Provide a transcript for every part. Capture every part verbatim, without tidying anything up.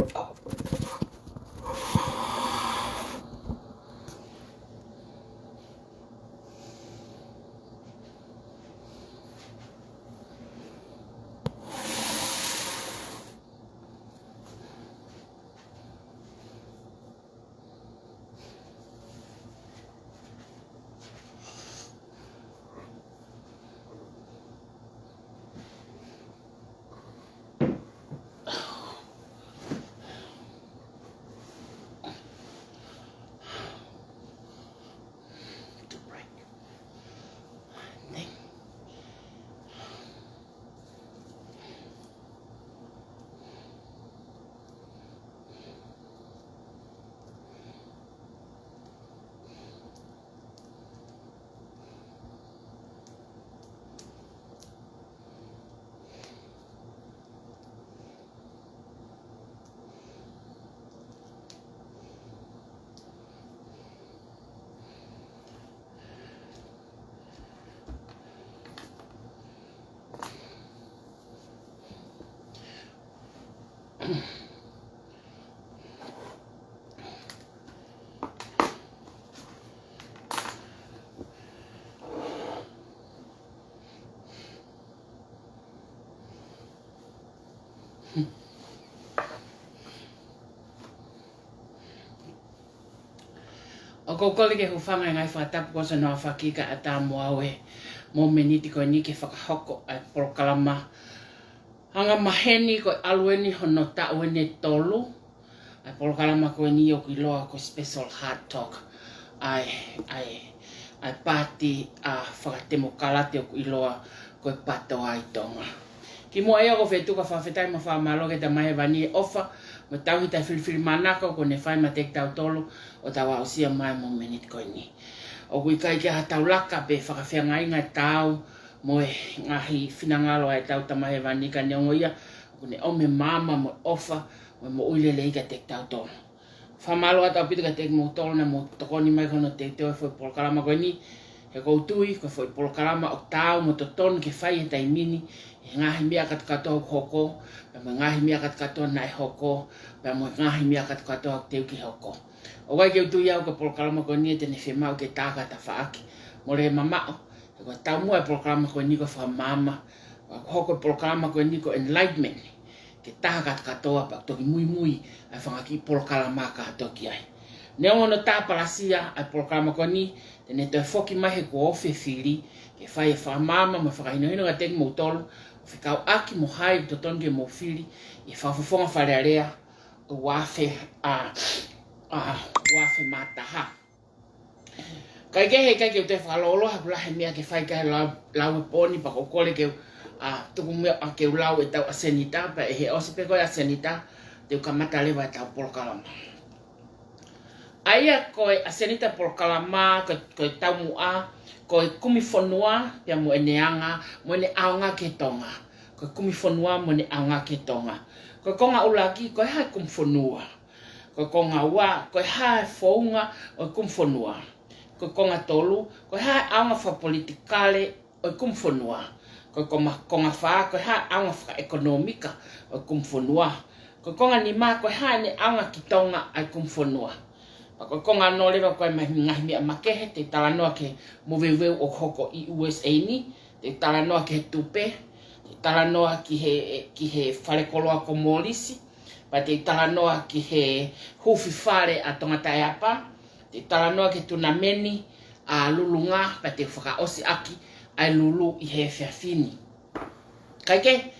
To break. Thing. ʻOku ou kole ke hūfanga he ngaahi fakatapu kuo ʻosi hono fakahoko ʻe Ata mo au he momeniti ko eni ke fakahoko ʻa e polokalama. Anga maheni ko e ʻalu eni hono taʻu eni ʻe tolu ʻa e polokalama ko eni ʻoku ʻiloa ko e Special Heart Talk. ʻA e, ʻa e, ʻa e paati ʻa fakatemokalati ʻoku ʻiloa ko e PATOA ʻi Tonga. Kimuʻa ia ʻoku ou fie tuku ʻa e fakafetaʻi mo e fakamālō ki he Tamai Hēvani he ʻofa mo e tauhi taʻefilifilimānako kuo ne fai maʻa kitautolu ʻo tau aʻusia mai ʻa e momeniti ko eni. ʻOku ʻikai ke ʻi ai haʻatau laka pe fakafeangainga ʻe taau mo e ngaahi finangalo ʻa ʻetau Tamai Hēvani, ka neongo ia ʻoku ne ʻomi e maama mo e ʻofa mo e moʻui lelei kiate kitautolu. Fakamālō atu ʻaupito kiate kimoutolu naʻa mou tokoni mai ki hono teuteu ʻo e foʻi polokalama ko eni. He ʻoku ou tui ko e foʻi polokalama ʻoku taau mo totonu ke fai he taimi ni, he ngaahi meʻa kātoa ʻoku hoko, pea mo e ngaahi meʻa kātoa naʻe hoko, pea mo e ngaahi meʻa kātoa ʻoku teu ke hoko. ʻOku ʻikai ke u tui au ko e polokalama ko eni te ne fiemaʻu ke tā ha tafaʻaki. Mole mamaʻo, he ko e taumuʻa ʻo e polokalama ko eni ko e fakamaama, ʻoku hoko e polokalama ko eni ko e enlightenment. Ke tā ha kātoa pea toki muimui ʻa e fanga kiʻi polokalama kātoa ki ai. Neongo hono tā palasia ʻa e polokalama ko eni, te ne toe foki mai he kuo ofi e fili, ke fai e fakamaama mo e fakahinohino kiate kimoutolu, ʻo fekauʻaki mo hai ʻoku totonu ke mou fili ʻi he fakafofonga Fale Alea, ʻo e ua afe, ʻa, ʻa, ua afe mā taha. Kae kehe, ʻikai ke u toe fakalōloa, he ʻoku lahi e meʻa ke fai kae lau, lau e pooni, pea ʻoku ou kole ke u, ʻa, tuku muʻa ke u lau ʻetau ʻasenita, pea ʻi he ʻosi pē ko ē ʻasenita, te u kamata leva ʻetau polokalama. ʻA ia ko e ʻasenita polokalama, ko, ko e taumuʻa, ko e kumi fonua, pea mo ʻene anga, mo ʻene ʻaonga ki he Tonga. Ko e kumi fonua mo ʻene ʻaonga ki he Tonga. Ko e konga ʻuluaki, ko e hā e kumi fonua. Ko e konga ua, ko e hā e founga ʻo e kumi fonua. Ko e konga tolu, ko e hā e ʻaonga fakapolitikale ʻo e kumi fonua. Ko e konga, konga fā, ko e hā e ʻaonga fakaʻekonōmika ʻo e kumi fonua. Ko e konga nima, ko e hā ʻene ʻaonga ki Tonga ʻa e kumi fonua. Pea ko e konga ono leva ko e ma-, ngaahi meʻa makehe, te u talanoa ki he moveuveu ʻoku hoko ʻi U S A ni, te u talanoa ki he tupe, te u talanoa ki he, ki he falekoloa ko Molisi, pea te u talanoa ki he huufi fale ʻa Tongataʻeapa, te u talanoa ki he tunameni ʻa Lulunga, pea te u fakaʻosi ʻaki ʻa e Lulu ʻi he efiafi ni. Kae kehe,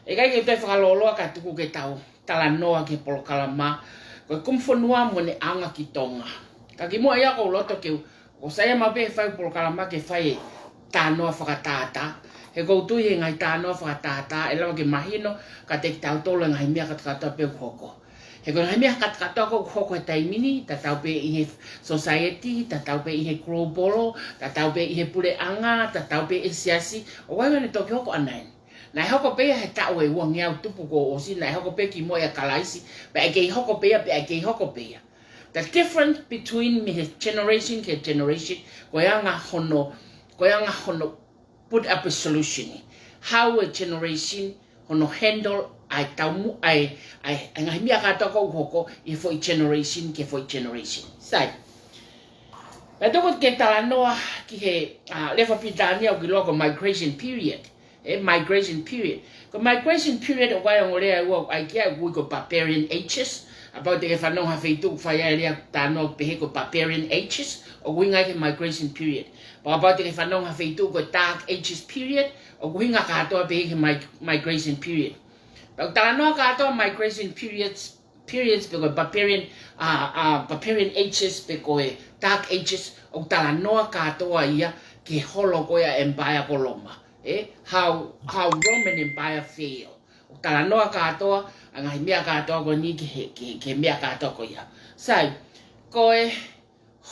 ʻikai ke u toe fakalōloa ka tuku ke tau talanoa ki he polokalama, ko e kumi fonua mo ʻene ʻaonga ki Tonga. Ka kimuʻa ia ʻoku ou loto ke u, ʻoku sai ia maʻu pē ʻe fai polokalama ke fai e talanoa fakatātā. He ʻoku ou tui he ngaahi talanoa fakatātā, ʻe lava ke mahino kiate kitautolu e ngaahi meʻa kātoa pē ʻoku hoko. He ko e ngaahi meʻa kātoa ʻoku hoko he taimi ni, tatau pē ʻi he society, tatau pē ʻi he global, tatau pē ʻi he puleʻanga, tatau pē ʻi he siasi, ʻoku ʻi ai ʻene toki hoko ʻanai. Naʻe hoko pē ia he taʻu ʻe uangeau tupu kuo ʻosi, naʻe hoko pē kimuʻa ʻia Kalaisi, pea ʻe kei hoko pē ia, pea ʻe kei hoko pē ia. The difference between mei he generation ki he generation, ko e anga hono, ko e anga hono put up a solution. How a generation hono handle ʻa ʻa e taumuʻa ʻa e, ʻa e, ʻa e ngaahi meʻa kātoa ʻoku hoko ʻi he foʻi generation ki he foʻi generation. Sai. Pea tuku ke talanoa ki he, ʻa, lea fakapilitānia ʻoku ʻiloa ko e migration period. ʻE, migration period. Ko e migration period ʻoku ʻi ai e ongo lea ʻe ua ʻoku ʻai ki ai, ʻoku ui ko e barbarian ages. Kapau te ke fanongo ha feituʻu ʻoku fai ai e lea talanoa pehē ko e barbarian ages, ʻoku ʻuhinga ki he migration period. Pea kapau te ke fanongo ha feituʻu ko e dark ages period, ʻoku ʻuhinga kātoa pē ki he mi-, migration period. Pea ʻoku talanoa kātoa migration periods, periods pe ko e barbarian, ʻa, ʻa, barbarian ages pe ko e dark ages, ʻoku talanoa kātoa ia ki he holo ko ia e empire ko Loma. ʻE, how, how Roman Empire fail. ʻOku talanoa kātoa ʻa e ngaahi meʻa kātoa ko eni ki he, ki he, ki he meʻa kātoa ko ia. Sai, ko e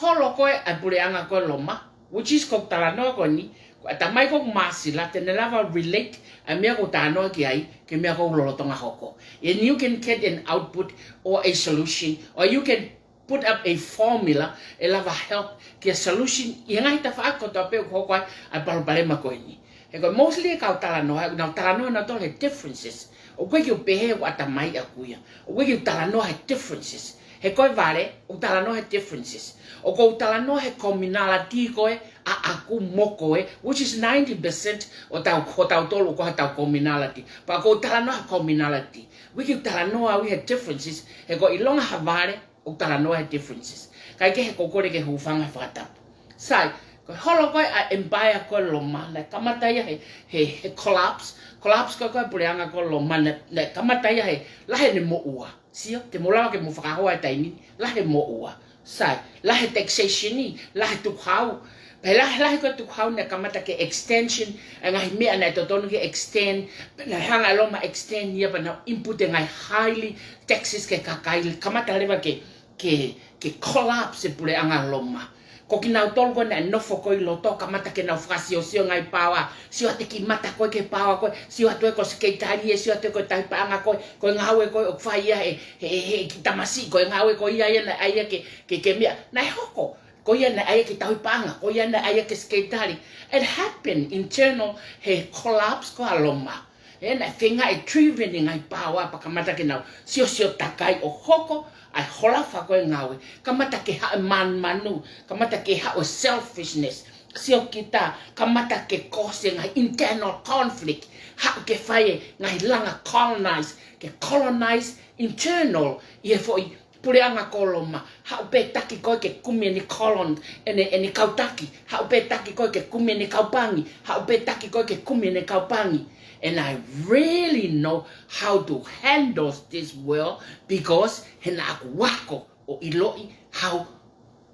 holo ko ē ʻa e puleʻanga ko ē Loma, which is ko e talanoa ko eni, ko e ʻatamai ko ē ʻoku māsila, te ne lava relate ʻa e meʻa ʻoku talanoa ki ai, ki he meʻa ko ē lolotonga hoko. And you can get an output or a solution, or you can put up a formula ʻe lava help ki he solution ʻi he ngaahi tafaʻaki kotoa pē ʻoku hoko ai ʻa e palopalema ko eni. He ko e mostly e kau talanoa, ʻoku nau talanoa nautolu he differences. ʻOku ʻikai ke u pehē ʻoku ʻatamai ʻaku ia. ʻOku ʻikai ke u talanoa he differences. He ko e vale, ʻoku talanoa he differences. ʻOku ou talanoa he commonality ko ē ʻaʻaku mo koe, which is ninety percent ʻo tau, ʻo tautolu ko ē ha tau commonality. Pea ʻoku ou talanoa he commonality. ʻOku ʻikai ke u talanoa au he differences. He ko e ʻilonga ha vale, ʻoku talanoa he differences. Kae kehe ʻoku ou kole ke hūfanga he fakatapu. Sai, ko e holo ko ē ʻa e empire ko ē Loma, naʻe kamata ia he, he, he collapse, collapse ko ē ko ē puleʻanga ko ē Loma, naʻe, naʻe kamata ia he lahi ʻene moʻua. Sio, te mou lava ke mou fakahoa e taimi, lahi e moʻua. Sai, lahi e taxation ʻi, lahi e tukuhau. Pea lahi, lahi ko ē tukuhau naʻe kamata ke extension, ʻa e ngaahi meʻa naʻe totonu ke extend, pea naʻe hanga ʻe Loma extend ia pea nau input e ngaahi highly taxes ki he kakai, kamata leva ke, ke, ke collapse e puleʻanga Loma. Ko kinautolu ko ē naʻe nofo ko ē ʻi loto, kamata ke nau fakasiosio e ngaahi paoa, sio atu ki he mata ko ē ki he paoa ko ē, sio atu ē ko e sekelitali ē, sio atu ē ko e tauhi paʻanga ko ē, ko e ngāue ko ē ʻoku fai ia he, he, he, he kiʻi tamasiʻi, ko e ngāue ko ia ia naʻe ʻai ia ke, ke, ke meʻa, naʻe hoko, ko ia naʻe ʻai ia ke tauhi paʻanga, ko ia naʻe ʻai ia ke sekelitali. It happened internal he collapse ko ē ʻa Loma. ʻE, naʻe feinga ʻe driven e ngaahi paoa pea kamata ke nau siosio takai ʻo hoko ʻa e holofa ko ē ngāue. Kamata ke haʻu e manumanu, kamata ke haʻu e selfishness. Sio kita, kamata ke cause e ngaahi internal conflict. Haʻu ke fai e ngaahi langa colonize, ke colonize internal ʻi he foʻi puleʻanga ko Loma, haʻu pē taki ko ē ke kumi ʻene colon, ʻene, ʻene kau taki, haʻu pē taki ko ē ke kumi ʻene kau pangi, haʻu pē taki ko ē ke kumi ʻene kau pangi. And I really know how to handle this well because he naʻa ku ako ʻo ʻiloʻi how,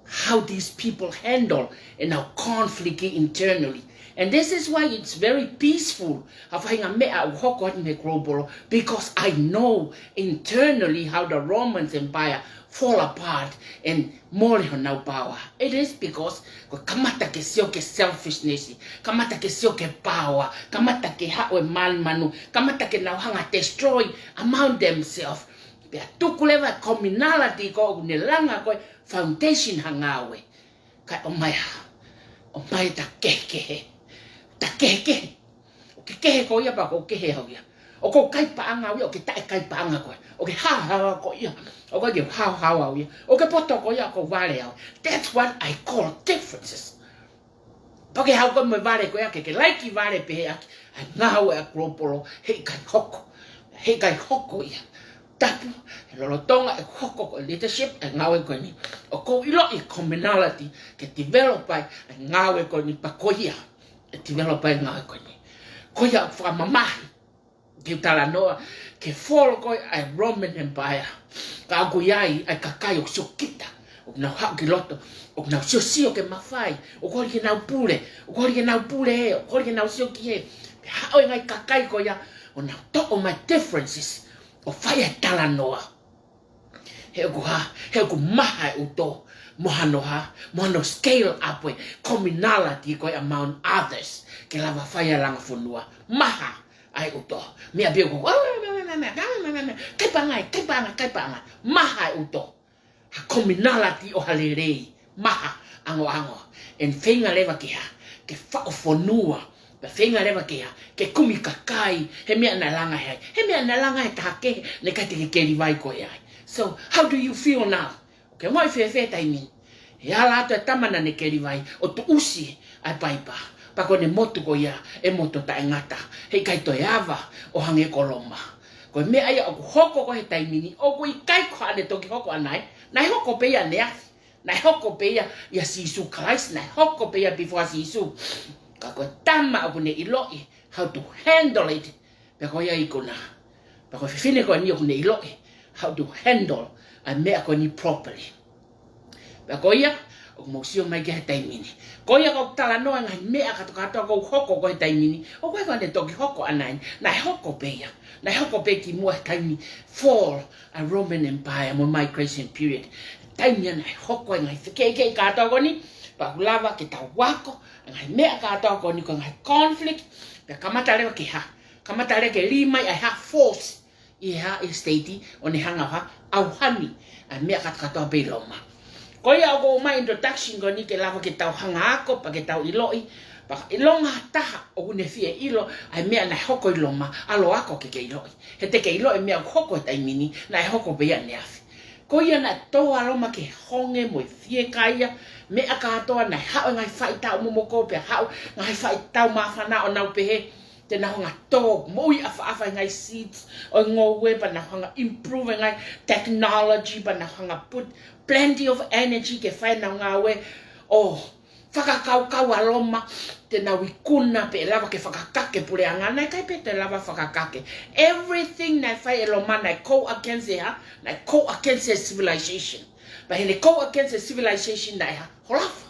how these people handle ʻenau conflict internally. And this is why it's very peaceful. Ha faʻahinga meʻa ʻoku hoko atu mei he global, because I know internally how the Romans Empire fall apart and mole honau paoa. It is because ko e kamata ke sio ki he selfishness, kamata ke sio ki he paoa, kamata ke haʻu e manumanu, kamata ke nau hanga destroy among themselves. Pea tuku leva e commonality ko ē ʻoku ne langa ko ē foundation ha ngāue. Kae ʻomai ha, ʻomai ta kehekehe. Ta kehekehe. ʻOku ke kehe koe ia pea ʻoku ou kehe au ia. ʻOku ou kai paʻanga au ia, ʻoku ke taʻe kai paʻanga koe. ʻOku ke haohaoa koe ia, ʻoku ʻikai ke u haohaoa au ia. ʻOku ke poto koe ia, ʻoku ou vale au. That's what I call differences. Pea ke haʻu koe mo e vale ko ē ʻaku, ke ke laiki vale pehē ʻaki, ʻa e ngāue ʻa e global, heʻikai hoko, heʻikai hoko ia. Tapu, he lolotonga e hoko ko e leadership e ngāue ko eni, ʻoku ou ʻiloʻi e commonality ke develop ai e ngāue ko eni pea ko ia ʻe develop ai e ngāue ko eni. Ko ia ʻoku fakamamahi ke talanoa ki he fall ko ē ʻa e Roman Empire. Ka ʻoku ʻi ai ʻa e kakai ʻoku sio kita, ʻoku nau haʻu ki loto, ʻoku nau siosio ke mafai, ʻoku holi ke nau pule, ʻoku holi ke nau pule ē, ʻoku holi ke nau sio ki hē. Pea haʻu e ngaahi kakai ko ia ʻo nau toʻo mai differences ʻo fai e talanoa. He ʻoku hā, he ʻoku maha e ʻuto, mo hano hā, mo hano scale up e commonality ko ē among others ke lava fai e langa fonua. Maha ʻa e ʻuto. Meʻa pē ʻoku, kai paʻanga, kai paʻanga, kai paʻanga. Maha e ʻuto. Ha commonality ʻo ha lelei. Maha, angoango. And feinga leva ke hā, ke faʻo fonua Pea feinga leva ke hā, ke kumi kakai, he meʻa naʻe langa he ai. He meʻa naʻe langa he taha kehe, naʻe ʻikai te ke keliva ai koe ai. So, how do you feel now? ʻOku ke ongoʻi fēfē he taimi ni? He ala atu e tama naʻa ne keliva ai, ʻo tuʻusi ʻa e paipa. Pea ko ʻene motu ko ia, ʻe motu taʻengata. He ʻikai toe ava, ʻo hangē ko Loma. Ko e meʻa ia ʻoku hoko ko ē he taimi ni, ʻoku ʻikai ko haʻane toki hoko ʻanai, naʻe hoko pē ia ʻaneafi. Naʻe hoko pē ia ʻia Sīsū Kalaisi, naʻe hoko pē ia before Sīsū. Ka ko e tama ʻoku ne ʻiloʻi how to handle it. Pea ko ia ikuna. Pea ko e fefine ko eni ʻoku ne ʻiloʻi how to handle ʻa e meʻa ko eni properly. Pea ko ia, ʻoku mou sio mai ki he taimi ni. Ko ia ʻoku ou talanoa ngaahi meʻa kātoa kātoa ʻoku hoko ko ē he taimi ni. ʻOku ʻikai ko haʻane toki hoko ʻanai, naʻe hoko pē ia. Naʻe hoko pē kimuʻa he taimi fall ʻa e Roman Empire mo e migration period. Taimi ia naʻe hoko ai ngaahi fekeʻikeʻi kātoa ko eni, pea ʻoku lava ke tau ako, ngaahi meʻa kātoa ko eni ko e ngaahi conflict, pea kamata leva ke hā, kamata leva ke lī mai ʻa e hā force, ʻi he hā ʻi he state, ʻo ne hanga ʻo hā, ʻauhani ʻa e meʻa kātoa kātoa pē ʻi Loma. Ko ia ʻoku ou ʻomai introduction ko eni ke lava ke tau hanga ako, pea ke tau ʻiloʻi, pea ʻilonga ha taha ʻoku ne fie ʻilo ʻa e meʻa naʻe hoko ʻi Loma, ʻalu ʻo ako ke ke ʻiloʻi. He te ke ʻiloʻi e meʻa ʻoku hoko he taimi ni, naʻe hoko pē ia ʻaneafi. Ko ia naʻe tō ʻa Loma ke honge mo e fiekaia, meʻa kātoa naʻe haʻu e ngaahi faʻitau momoko pea haʻu e ngaahi faʻitau māfana ʻo nau pehē, te nau hanga ʻo tō moʻui ʻafaʻafa e ngaahi seeds ʻo e ngoue pea nau hanga ʻo improve e ngaahi technology pea nau hanga ʻo put plenty of energy ke fai ʻenau ngāue ʻo fakakaukau ʻa Loma, te nau ikuna pē ʻe lava ke fakakake puleʻanga, naʻe ʻikai pē toe lava fakakake. Everything naʻe fai ʻe Loma naʻe go against e hā, naʻe go against e civilization. Pea heʻene go against e civilization naʻe hā, holofa.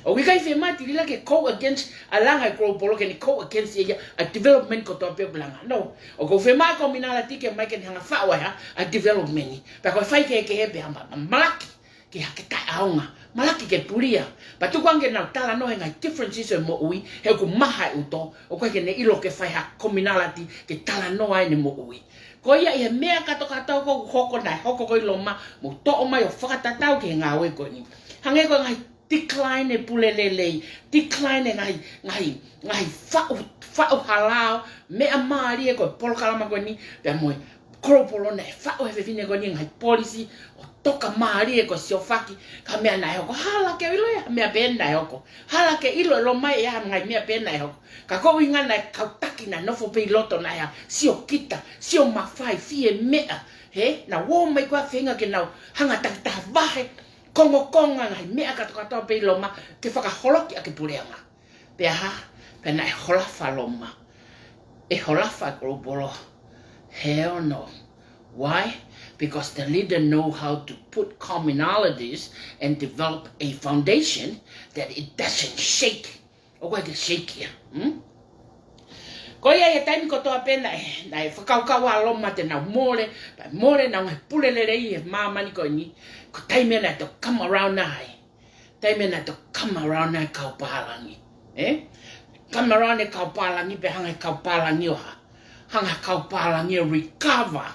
ʻOku ʻikai fiemaʻu ʻe Tilila ke go against ʻa e langa e global ke ne go against ia ʻa e development kotoa pē ʻoku langa. No, ʻoku fiemaʻu e commonality ke ʻomai ke ne hanga ʻo faʻu ʻa e hā, ʻa e development. Pea ko e faikehekehe pē hā, ma-, ma-, malaki ke hā, ke taʻeʻaonga, malaki ke pulia. Pea tuku ange ke nau talanoa he ngaahi differences ʻo e moʻui, he ʻoku maha e ʻuto, ʻoku ʻikai ke ne ʻilo ke fai ha commonality ke talanoa ai ʻene moʻui. Ko ia ʻi he meʻa kātoa kātoa ʻoku hoko, naʻe hoko ko ē ʻi Loma, mou toʻo mai ʻo fakatatau ki he ngāue ko eni. Hangē ko e ngaahi decline e pule lelei, decline e ngaahi, ngaahi, ngaahi faʻu, faʻu halao, meʻa mālie ko e polokalama ko eni, pea mo e global naʻe faʻu he fefine ko eni ngaahi policy ʻo toka mālie ko e siofaki, ka meʻa naʻe hoko, hala ke ʻilo ia, meʻa pē naʻe hoko. Hala ke ʻilo ʻe Loma ia ngaahi meʻa pē naʻe hoko. Ka ko e ʻuhinga naʻe kau taki, naʻe nofo pē ʻi loto, naʻe hā, siokita, sio mafai, fie meʻa. He, naʻa nau ō mai ko ē ʻo feinga ke nau hanga ʻo takitaha vahe, kongokonga ngaahi meʻa kātoa kātoa pē ʻi Loma, ke fakaholoki ʻaki e puleʻanga. Pea hā, pea naʻe holofa Loma. ʻE holofa e global. Hell no. Why? Because the leader know how to put commonalities and develop a foundation that it doesn't shake. ʻOku ʻikai ke shake ia. Hmm? Ko ia ʻi he taimi kotoa pē naʻe, naʻe fakakaukau ʻa Loma te nau mole, pea mole ʻenau ngaahi pule lelei he māmani ko eni, ko e taimi ia naʻe toki come around ai. Taimi ia naʻe toki come around ai e kau pālangi. Eh? Come around e kau pālangi pea hanga e kau pālangi ʻo hā, hanga e kau pālangi ʻo recover.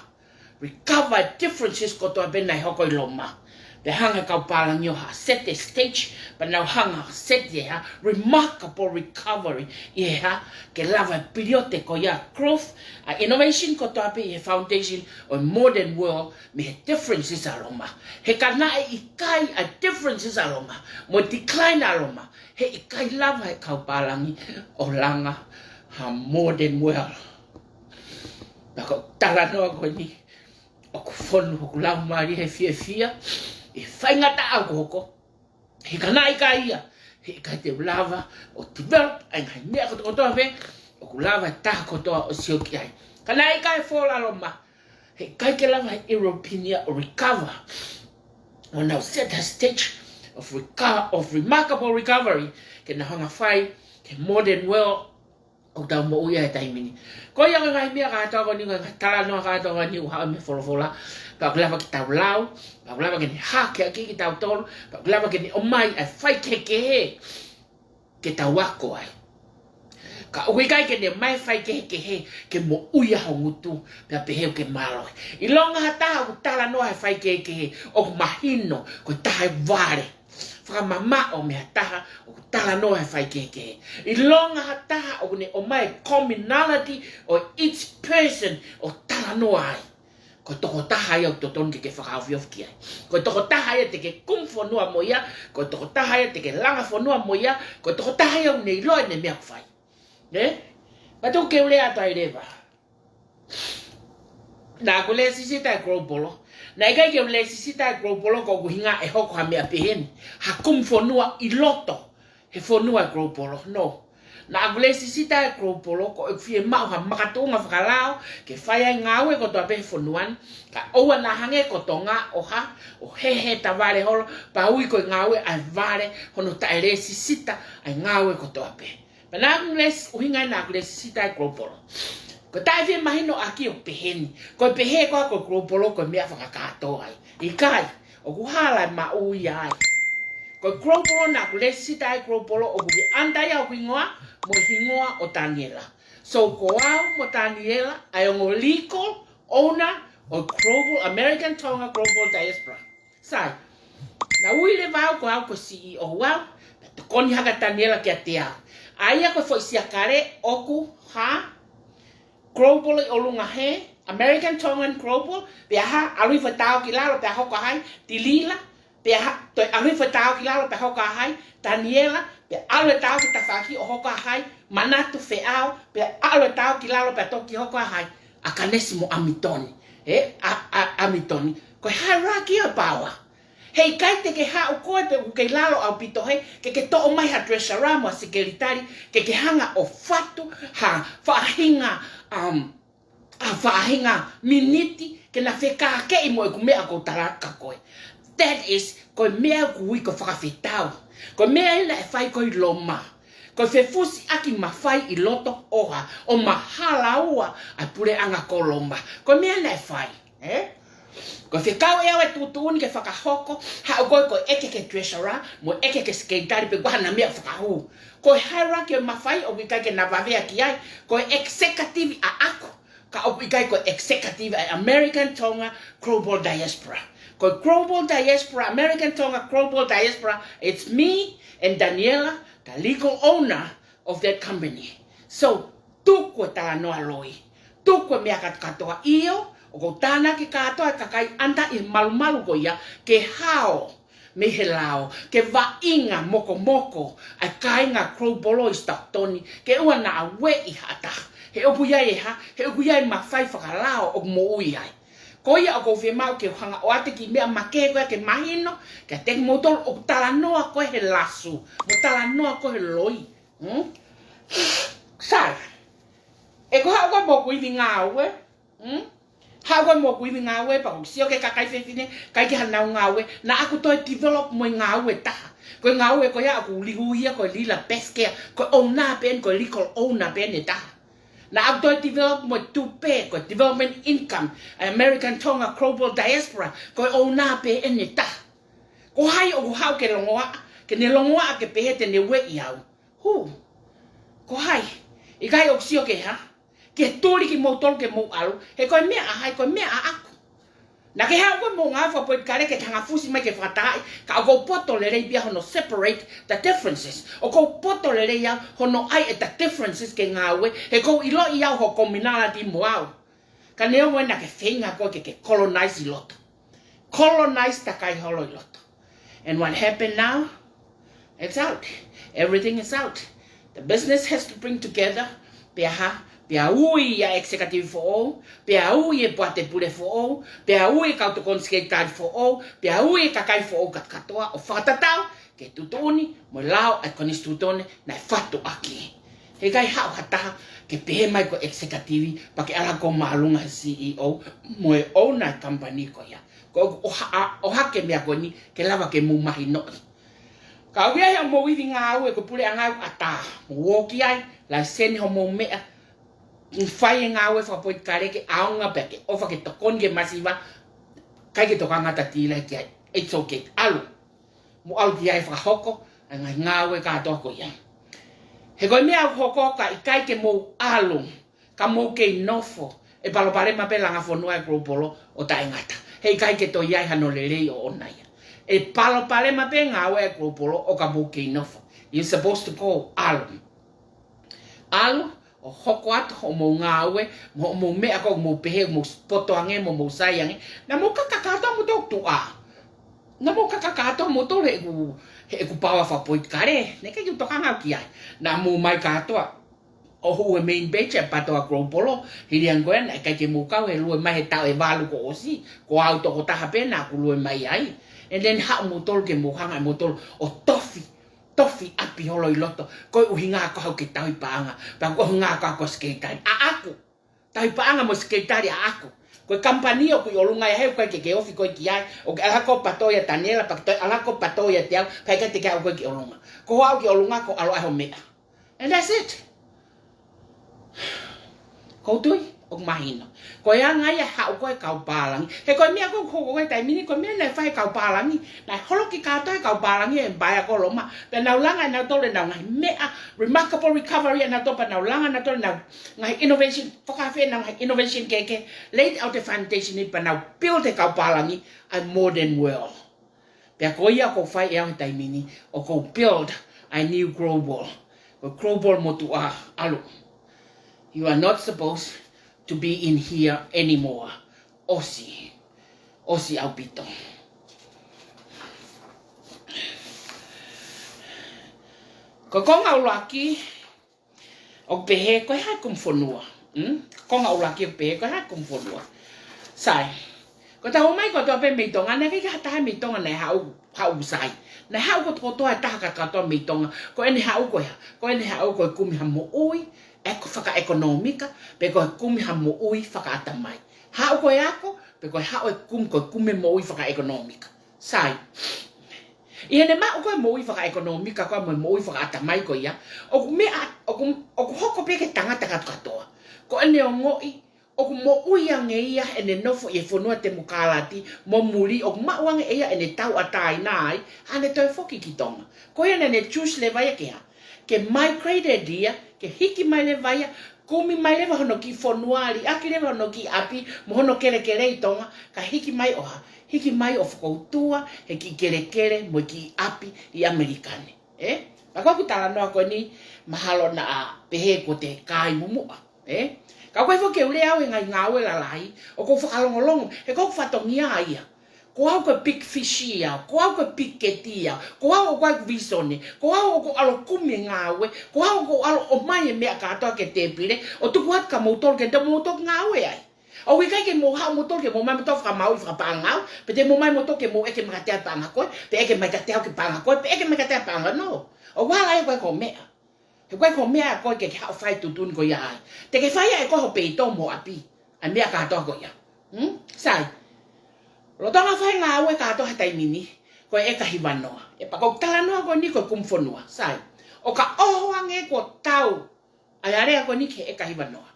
Recover e differences kotoa pē naʻe hoko ʻi Loma. Pea hanga e kau pālangi ʻo hā, set the stage, pea nau hanga ʻo set e hā, remarkable recovery ʻi he hā, ke lava e piliote ko ia growth, ʻa e innovation kotoa pē ʻi he foundation ʻo e modern world mei he differences ʻa Loma. He ka naʻe ʻikai ʻa e differences ʻa Loma, mo e decline ʻa Loma, he ʻikai lava e kau pālangi ʻo langa ha modern world. Pea ko e talanoa ko eni, ʻoku fonu hoku laumālie he fiefia ʻi he faingataʻa ʻoku hoko. He ka naʻe ʻikai ia, he ʻikai te u lava ʻo develop ʻa e ngaahi meʻa kotoa kotoa pē ʻoku lava e taha kotoa ʻo sio ki ai. Ka naʻe ʻikai e fall ʻa Loma, he ʻikai ke lava e European ia ʻo recover, ʻo nau set a stage of reco-, of remarkable recovery, ke nau hanga ʻo fai ki he modern world ʻoku tau moʻui ai he taimi ni. Ko ia ko e ngaahi meʻa kātoa ko eni, ko e ngaahi talanoa kātoa ko eni ʻoku haʻu mei he folofola, pea ʻoku lava ke tau lau, pea ʻoku lava ke ne hake ʻaki kitautolu, pea ʻoku lava ke ne ʻomai ʻa e faikehekehe ke tau ako ai. Ka ʻoku ʻikai ke ne ʻomai e faikehekehe ke moʻui ai ho ngutu, pea pehē ʻoku ke mālohi. ʻIlonga ha taha ʻoku talanoa he faikehekehe, ʻoku mahino ko e taha ʻe vale. fakamamaʻo mei ha taha ʻoku talanoa he faikehekehe. ʻIlonga ha taha ʻoku ne ʻomai e commonality ʻo each person ʻo talanoa ai, ko e tokotaha ia ʻoku totonu ke ke fakaofiofi ki ai. Ko e tokotaha ia te ke kumi fonua mo ia. Ko e tokotaha ia te ke langa fonua mo ia. Ko e tokotaha ia ʻoku ne ʻilo ʻene meʻa ʻoku fai. Ē? Pea tuku ke u lea atu ai leva. Naʻa ku lēsisita e Global. Naʻe ʻikai ke u lēsisita e Global ko hoku ʻuhinga ʻe hoko ha meʻa pehē ni, ha kumi fonua ʻi loto he fonua e Global. No. Naʻa ku lēsisita e Global ko ʻeku fiemaʻu ha makatuʻunga fakalao ke fai ai e ngāue kotoa pē he fonua ni, kae ʻoua naʻa hangē ko Tonga ʻo hā, ʻo hē he tavale holo, pea ui ko e ngāue ʻa e vale hono taʻelēsisita ʻa e ngāue kotoa pē. Pea naʻa ku lēsi-, ʻuhinga ia naʻa ku lēsisita e Global. Ko e taʻefiemahinoʻaki ʻoku pehē ni. Ko e pehē ko ā ko e Global ko e meʻa fakakātoa ia. ʻIkai, ʻoku hala e maʻu ia ai. Ko e Global naʻa ku lēsisita e Global ʻoku ʻi he ʻanda ia hoku hingoa mo e hingoa ʻo Taniela. So ko au mo Taniela ʻa e ongo legal owner ʻo e Global, American Tonga Global Diaspora. Sai. Naʻa ui leva au ko au ko e C E O au, pea tokoni hake ʻa Taniela kiate au. ʻA ia ko e foʻi siakale ʻoku hā, Global ʻi ʻolunga hē, American Tongan Global, pea hā, ʻalu hifo e tao ki lalo, pea hoko ʻa hai, Tilila, pea hā, toe ʻalu hifo e tao ki lalo, pea hoko ʻa hai, Taniela, pea ʻalu e tao ki tafaʻaki ʻo hoko ʻa hai, Manatu Feʻao, pea ʻalu e tao ki lalo, pea toki hoko ʻa hai, ʻAkanesi mo ʻAmitoni. Ē, ʻa, ʻa, ʻAmitoni. Ko e hierarchy ʻo e power. Heʻikai te ke haʻu koe pe ʻoku ke ʻi lalo ʻaupito hē, ke ke toʻo mai ha treasurer mo ha sekelitali, ke ke hanga ʻo fatu ha faʻahinga, um, ha faʻahinga miniti, ke na fekākeʻi mo ʻeku meʻa ʻoku ou tala kia koe. That is, ko e meʻa ʻoku ui ko e fakafetau. Ko e meʻa ia naʻe fai ko ē ʻi Loma. Ko e fefusiʻaki mafai ʻi loto ʻo hā, ʻo mahalaua ʻa e puleʻanga ko Loma. Ko e meʻa naʻe fai, ē? Ko e fekau ʻe au e tuʻutuʻuni ke fakahoko, haʻu koe ko e ʻeke ki he treasurer, mo e ʻeke ki he sekelitali pe ko e hā haʻana meʻa ʻoku fakahū. Ko e hierarchy ʻo e mafai ʻoku ʻikai ke na vave ki ai, ko e executive ʻaʻaku, ka ʻoku ʻikai ko e executive ʻa e American Tonga Global Diaspora. Ko e Global Diaspora, American Tonga Global Diaspora, it's me and Daniela, the legal owner of that company. So, tuku e talanoa loi. Tuku e meʻa kātoa. ʻIo, ʻoku ou tānaki kātoa e kakai ʻanda ʻi he malumalu ko ia, ke hao mei he lao, ke vaʻinga mokomoko ʻa e kāinga Global ʻi Stockton, ke ʻoua naʻa ueʻi ha taha. He ʻoku ʻi ai e hā, he ʻoku ʻi ai e mafai fakalao ʻoku moʻui ai. Ko ia ʻoku ou fiemaʻu ke u hanga ʻo ʻoatu e kiʻi meʻa makehe ko ia ke mahino kiate kimoutolu ʻoku talanoa ko ē he lasu, mo talanoa ko ē he loi. Hmm? Sai. Ē, ko e haʻu ko ē mo hoku ivi ngāue. Hmm? Haʻu ko ē mo hoku ivi ngāue, pea ʻoku ou sio ki he kakai fefine, ʻikai ke ʻi ai haʻanau ngāue, naʻa ku toe develop mo e ngāue ʻe taha. Ko e ngāue ko ia ʻoku ou lihua ia ko e Lila Best Care, ko e owner pē eni, ko e legal owner pē eni ʻe taha. Naʻa ku toe develop mo e tupe, ko e development income, American Tonga Global Diaspora, ko e owner pē eni ʻe taha. Ko hai ʻoku haʻu ke longoaʻa, ke ne longoaʻa ke pehē te ne ueʻi au? Hū. Ko hai? ʻIkai, ʻoku sio ki he hā? Ke tuli kimoutolu ke mou ʻalu. He ko e meʻa ʻa hai, ko e meʻa ʻaʻaku. Naʻa ke haʻu koe mo e ngāue fakapolitikale ke hanga fusi mai ke fakatahaʻi, ka ʻoku ou poto lelei pē au hono separate the differences. ʻOku ou poto lelei au hono ʻai e the differences ki he ngāue, he ʻoku ou ʻiloʻi au ho commonality mo au. Ka neongo ia naʻa ke feinga koe ke ke colonize ʻi loto. Colonize takai holo ʻi loto. And what happened now? It's out. Everything is out. The business has to bring together. Pea hā, pea ui ʻa e executive foʻou, pea ui e poate pule foʻou, pea ui e kau tokoni sekelitali foʻou, pea ui e kakai foʻou kātoa ʻo fakatatau ki he tuʻutuʻuni mo e lao ʻa e konisitūtone naʻe fatu ʻaki. He ʻikai haʻu ha taha ke pehē mai ko e executive, pea ke ʻalu ʻo māʻolunga he C E O mo e owner e company ko ia. Ko ʻoku ʻoha-, ʻohake e meʻa ko eni ke lava ke mou mahinoʻi. Ka ʻoku ʻi ai haʻamou ivi ngāue ko e puleʻanga ʻoku ʻatā, mou ō ki ai, laiseni homou meʻa, fai e ngāue fakapolitikale ke ʻaonga pea ke ʻofa ke tokoni ki he masiva, ʻikai ke tokanga ʻa Tila ki ai, it's okay, ʻalu. Mou ʻalu ki ai fakahoko ʻa e ngaahi ngāue kātoa ko ia. He ko e meʻa ʻoku hoko ka ʻikai ke mou ʻalu, ka mou kei nofo ʻo palopalema pē langa fonua e Global ʻo taʻengata. He ʻikai ke toe ʻi ai hano lelei ʻoʻona ia. ʻE palopalema pē ngāue ʻa e global ʻo ka mou kei nofo. You're supposed to go ʻalu. ʻAlu, ʻo hoko atu hoʻomou ngāue, mo hoʻomou meʻa ko mou pehē, mou poto ange, mo mou sai ange. Naʻa mou kaka kātoa moutolu tuʻa. Naʻa mou kaka kātoa moutolu he ʻeku, he ʻeku power fakapolitikale. Naʻe ʻikai ke u tokanga au ki ai. Naʻa mou ō mai kātoa ʻo hū he main page ʻa e PATOA Global, hili ange ko ē naʻe ʻikai ke mou kau he lue mai he taʻu ʻe valu kuo ʻosi, ko au tokotaha pē naʻa ku lue mai ai. And then haʻu moutolu ke mou hanga ʻe moutolu ʻo tofi, tofi ʻapi holo ʻi loto, ko e ʻuhinga ko ē haʻu ke tauhi paʻanga, pea ko e ʻuhinga ko ē haʻu ko e sekelitali ʻaʻaku. Tauhi paʻanga mo e sekelitali ʻaʻaku. Ko e kamupani ʻoku ʻi ʻolunga ia he ʻoku ʻikai ke ke ofi koe ki ai, ʻoku ke ʻalu hake ʻo PATOA ʻia Taniela, pea ke toe ʻalu hake ʻo PATOA ʻiate au, pea ʻikai te ke aʻu koe ki ʻolunga. Ko au ki ʻolunga ko e ʻalu ʻa e ho meʻa. And that's it. Ko u tui, ʻoku mahino. Ko e anga ia haʻu ko ē kau pālangi. He ko e meʻa ko ē ʻoku hoko ko ē taimi ni, ko e meʻa naʻe fai kau pālangi. Naʻe holoki kātoa e kau pālangi e empire ko Loma. Pea nau langa ʻe nautolu ʻenau ngaahi meʻa, remarkable recovery ʻa nautolu pea nau langa ʻe nautolu ʻenau ngaahi innovation, fakafeʻao ʻenau ngaahi innovation kehekehe. Laid out the foundation pea nau build e kau pālangi ʻa e modern world. Pea ko ia ʻoku ou fai ʻe au he taimi ni, ʻoku ou build ʻa e new global. Ko e global motuʻa, ʻalu. You are not supposed to be in here anymore. ʻOsi. ʻOsi ʻaupito. Ko e konga ʻuluaki, ʻoku pehē ko e hā e kumi fonua. Hmm? Konga ʻuluaki ʻoku pehē ko e hā e kumi fonua. Sai. Ko ʻetau ō mai kotoa pē mei Tonga, naʻe ʻikai ke ha taha mei Tonga naʻe haʻu, haʻu sai. Naʻe haʻu kotoa e taha kātoa mei Tonga. Ko ʻene haʻu ko e hā, ko ʻene haʻu ko e kumi ha moʻui, ʻe ko e fakaʻekonōmika, pe ko e kumi ha moʻui fakaʻatamai. Haʻu ko e ako, pe ko e haʻu e kumi, ko e kumi moʻui fakaʻekonōmika. Sai. ʻI heʻene maʻu ko e moʻui fakaʻekonōmika ko ē mo e moʻui fakaʻatamai ko ia, ʻoku meʻa, ʻoku, ʻoku hoko pē ki he tangata kātoa. Ko ʻene ongoʻi, ʻoku moʻui ange ia ʻene nofo ʻi he fonua temokalati mo muli, ʻoku maʻu ange ʻe ia ʻene tauʻatāina ai, ʻa ʻene toe foki ki Tonga. Ko ia naʻa ne choose leva ia ke hā, ke migrate ia, ke hiki mai leva ia, kumi mai leva hono kiʻi fonua, liʻaki leva hono kiʻi ʻapi, mo hono kelekele ʻi Tonga, ka hiki mai ʻo hā, hiki mai ʻo fokoutua he kiʻi kelekele mo e kiʻi ʻapi ʻi ʻAmelika ni. Ē? Ka ko ʻeku talanoa ko eni, mahalo naʻa pehē ko e kai mumuʻa. Ē? Ka ko e foki ʻoku ou lea au he ngaahi ngāue lalahi, ʻoku ou fakalongolongo, he ko ʻeku fatongia ia. Ko au ko e big fish ia, ko au ko e big cat ia, ko au ʻoku ʻi ai ʻeku visone, ko au ʻoku ʻalu ʻo kumi e ngāue, ko au ʻoku ʻalu ʻo ʻomai e meʻa kātoa ki he tēpile, ʻo tuku atu kia moutolu ke te moutolu ngāue ai. ʻOku ʻikai ke mou haʻu moutolu ke mou ō mai moutolu fakamaau ʻi fakapaʻanga au, pe te mou ō mai moutolu ke mou ʻeke mai kiate au paʻanga ko ē, pe ʻeke mai kiate au ke paʻanga ko ē, pe ʻeke mai kiate au paʻanga, no. ʻOku hala ia ko e ko e meʻa. He ko e ko e meʻa ko ē ke ke haʻu ʻo fai e tuʻutuʻuni ko ia ai. Te ke fai ʻe koe ho peito mo e ʻapi. ʻA e meʻa kātoa ko ia. Hmm? Sai. Lolotonga fai e ngāue kātoa he taimi ni, ko e ʻeka hivanoa. ʻE pea ko ʻeku talanoa ko eni ko e kumi fonua. Sai. ʻO ka ʻoho ange kuo tau ʻa e alea ko eni ki he ʻeka hivanoa.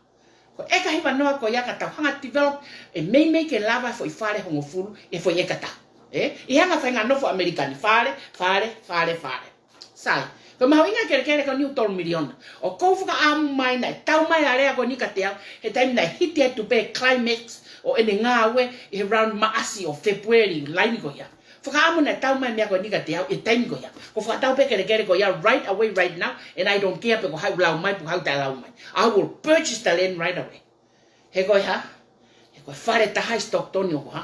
Ko e ʻeka hivanoa ko ia ka tau hanga ʻo develop e meimei ke lava e foʻi fale hongofulu ʻi he foʻi ʻeka taha. Ē? ʻI he anga e faʻahinga nofo ʻAmelika ni, fale, fale, fale, fale. Sai. Ko e mahuʻinga e kelekele ko eni ʻoku tolu miliona. ʻOku ou fakaʻamu mai naʻe tau mai e alea ko eni kiate au he taimi naʻe hiki ai e tupe climax ʻo ʻene ngāue ʻi he around Maʻasi ʻo February, laini ko ia. Fakaʻamu naʻe tau mai e meʻa ko eni kiate au ʻi he taimi ko ia. ʻOku ou fakatau pē e kelekele ko ia right away, right now, and I don't care pe ko hai ʻoku lau mai, pe ko hai ʻoku taʻe lau mai. I will purchase the land right away. He ko e hā? He ko e fale taha ʻi Stockton ʻoku hā?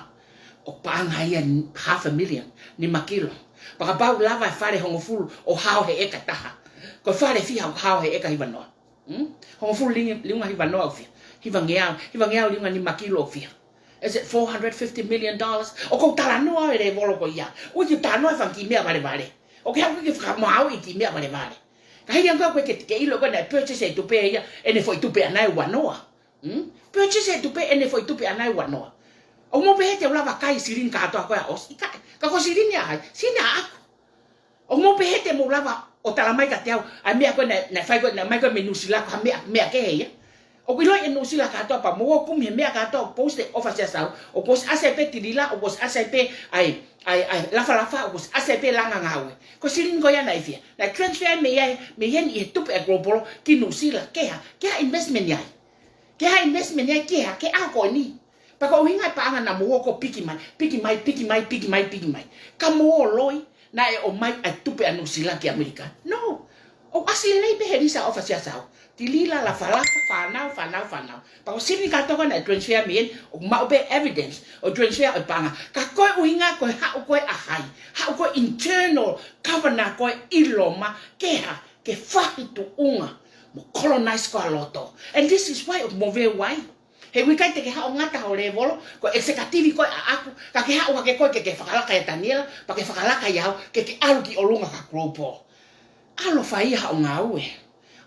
ʻOku paʻanga ia half a million, nima kilo. Pea kapau ʻe lava e fale hongofulu ʻo hao he ʻeka taha, ko e fale fiha ʻoku hao he ʻeka hivanoa? Hmm? Hongofulu liunga, liunga hivanoa ʻoku fiha? Hivangeau, hivangeau liunga nima kilo ʻoku fiha? Is it four hundred fifty million dollars? ʻOku ou talanoa e lēvolo ko ia. ʻOku ou talanoa e fanga kiʻi meʻa valevale. ʻOku ke haʻu ke fakamaauʻi e kiʻi meʻa valevale. Ka hili ange ko ē ke, ke ʻilo ko ē naʻe purchase e tupe ia ʻene foʻi tupe ʻana ʻe ua noa. Hmm? Purchase e tupe ʻene foʻi tupe ʻana ʻe ua noa. ʻOku mou pehē te u lava kai e silini kātoa ko ē ʻosi? ʻIkai. Ka ko e silini ʻa hai? Silini ʻaʻaku. ʻOku mou pehē te mou lava ʻo tala mai kiate au ʻa e meʻa ko ē naʻe, naʻe fai ko ē, naʻe ʻomai ko ē mei Nuʻusila ko ha meʻa, meʻa kehe ia? ʻOku ʻiloʻi ʻe Nuʻusila kātoa pea mou ō ʻo kumi he meʻa kātoa ʻoku post ʻe he ʻofa Siaʻasau, ʻoku ʻosi ʻasi ai pē tilila, ʻoku ʻosi ʻasi ai pē ʻa e, ʻa e, ʻa e lafalafa, ʻoku ʻosi ʻasi ai pē langa ngāue. Ko e silini ko ia naʻe fiha? Naʻe transfer mei ai, mei heni ʻi he tupe ʻa e global ki Nuʻusila, ki he hā? Ki he hā e investment ia ai? Ki he hā e investment ia ai? Ki he hā? Ki he ʻaho ko eni. Pea ko e ʻuhinga e paʻanga naʻa mou hoko piki mai, piki mai, piki mai, piki mai, piki mai. Ka mou ō loi, naʻe ʻomai ʻa e tupe ʻa Nuʻusila ki ʻAmelika? No. ʻOku ʻasi lelei pē he lisi ʻa ʻOfa Siasau. Tilila, Lafalafa, fānau, fānau, fānau. Pea ko e silini kātoa naʻe transfer mei heni, ʻoku maʻu pē evidence ʻo e transfer ʻo e paʻanga. Ka ko e ʻuhinga ko e haʻu ko ē ʻa hai, haʻu ko ē internal governor ko ē ʻi Loma, ke hā, ke fai tuʻunga mo colonize ko ē ʻa loto. And this is why ʻoku mou veu ai. He ʻoku ʻikai te ke haʻu ʻo ngata ho lēvolo, ko e executive ko ē ʻaʻaku, ka ke haʻu hake koe ke ke fakalaka ʻia Taniela, pea ke fakalaka ʻia au, ke ke ʻalu ki ʻolunga ka global. ʻAlu ʻo fai ia haʻo ngāue.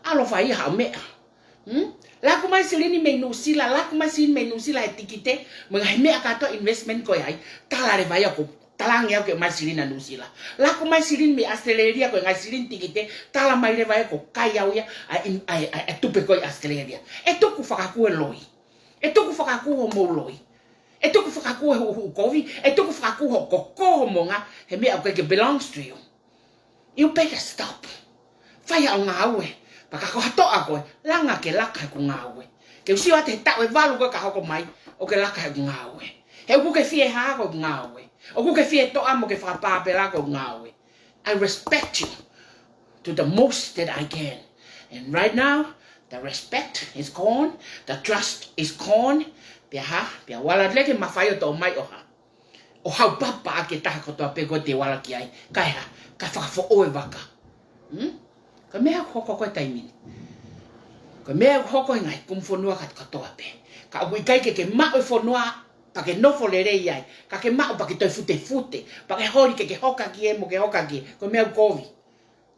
ʻAlu ʻo fai ia haʻo meʻa. Hmm? Laku mai silini mei Nuʻusila, laku mai silini mei Nuʻusila he tikite, mo e ngaahi meʻa kātoa investment ko ē ai, tala leva ia ko, talaange au ke ʻomai silini ʻa Nuʻusila. Laku mai silini mei ʻAositelēlia ko e ngaahi silini tikite, tala mai leva ia ko kai au ia, ʻa e, ʻa e, ʻa e, ʻa e tupe ko ē ʻi ʻAositelēlia. ʻE tuku fakakū e loi. ʻE tuku fakakū hoʻomou loi. ʻE tuku fakakū e huʻuhuʻu kovi. ʻE tuku fakakū hoʻo koko, hoʻo monga, he meʻa ʻoku ʻikai ke belongs to you. You better stop. Fai haʻo ngāue. Pea ka ko ha toʻa koe, langa ke laka heʻeku ngāue. Ke u sio atu he taʻu ʻe valu ko ē ka hoko mai, ʻo ke laka heʻeku ngāue. He ʻoku ke fie hā ko ʻeku ngāue. ʻOku ke fie toʻa mo ke fakapāpela ko ʻeku ngāue. I respect you to the most that I can. And right now, the respect is gone, the trust is gone. Pea hā, pea u ala lele ke mafai ʻo toʻo mai ʻo hā, ʻo haupapa ʻaki e taha kotoa pē ko ē te u ala ki ai. Kae hā, kae fakafoʻou e vaka. Hmm? Ko e meʻa ʻoku hoko ko ē taimi ni. Ko e meʻa ʻoku hoko he ngaahi kumufonua kātoa pē. Ka ʻoku ʻikai ke ke maʻu e fonua pea ke nofo lelei ai. Ka ke maʻu pea ke toe futefute. Pea ke holi ke ke hoka ki hē mo ke hoka ki hē. Ko e meʻa ʻoku kovi.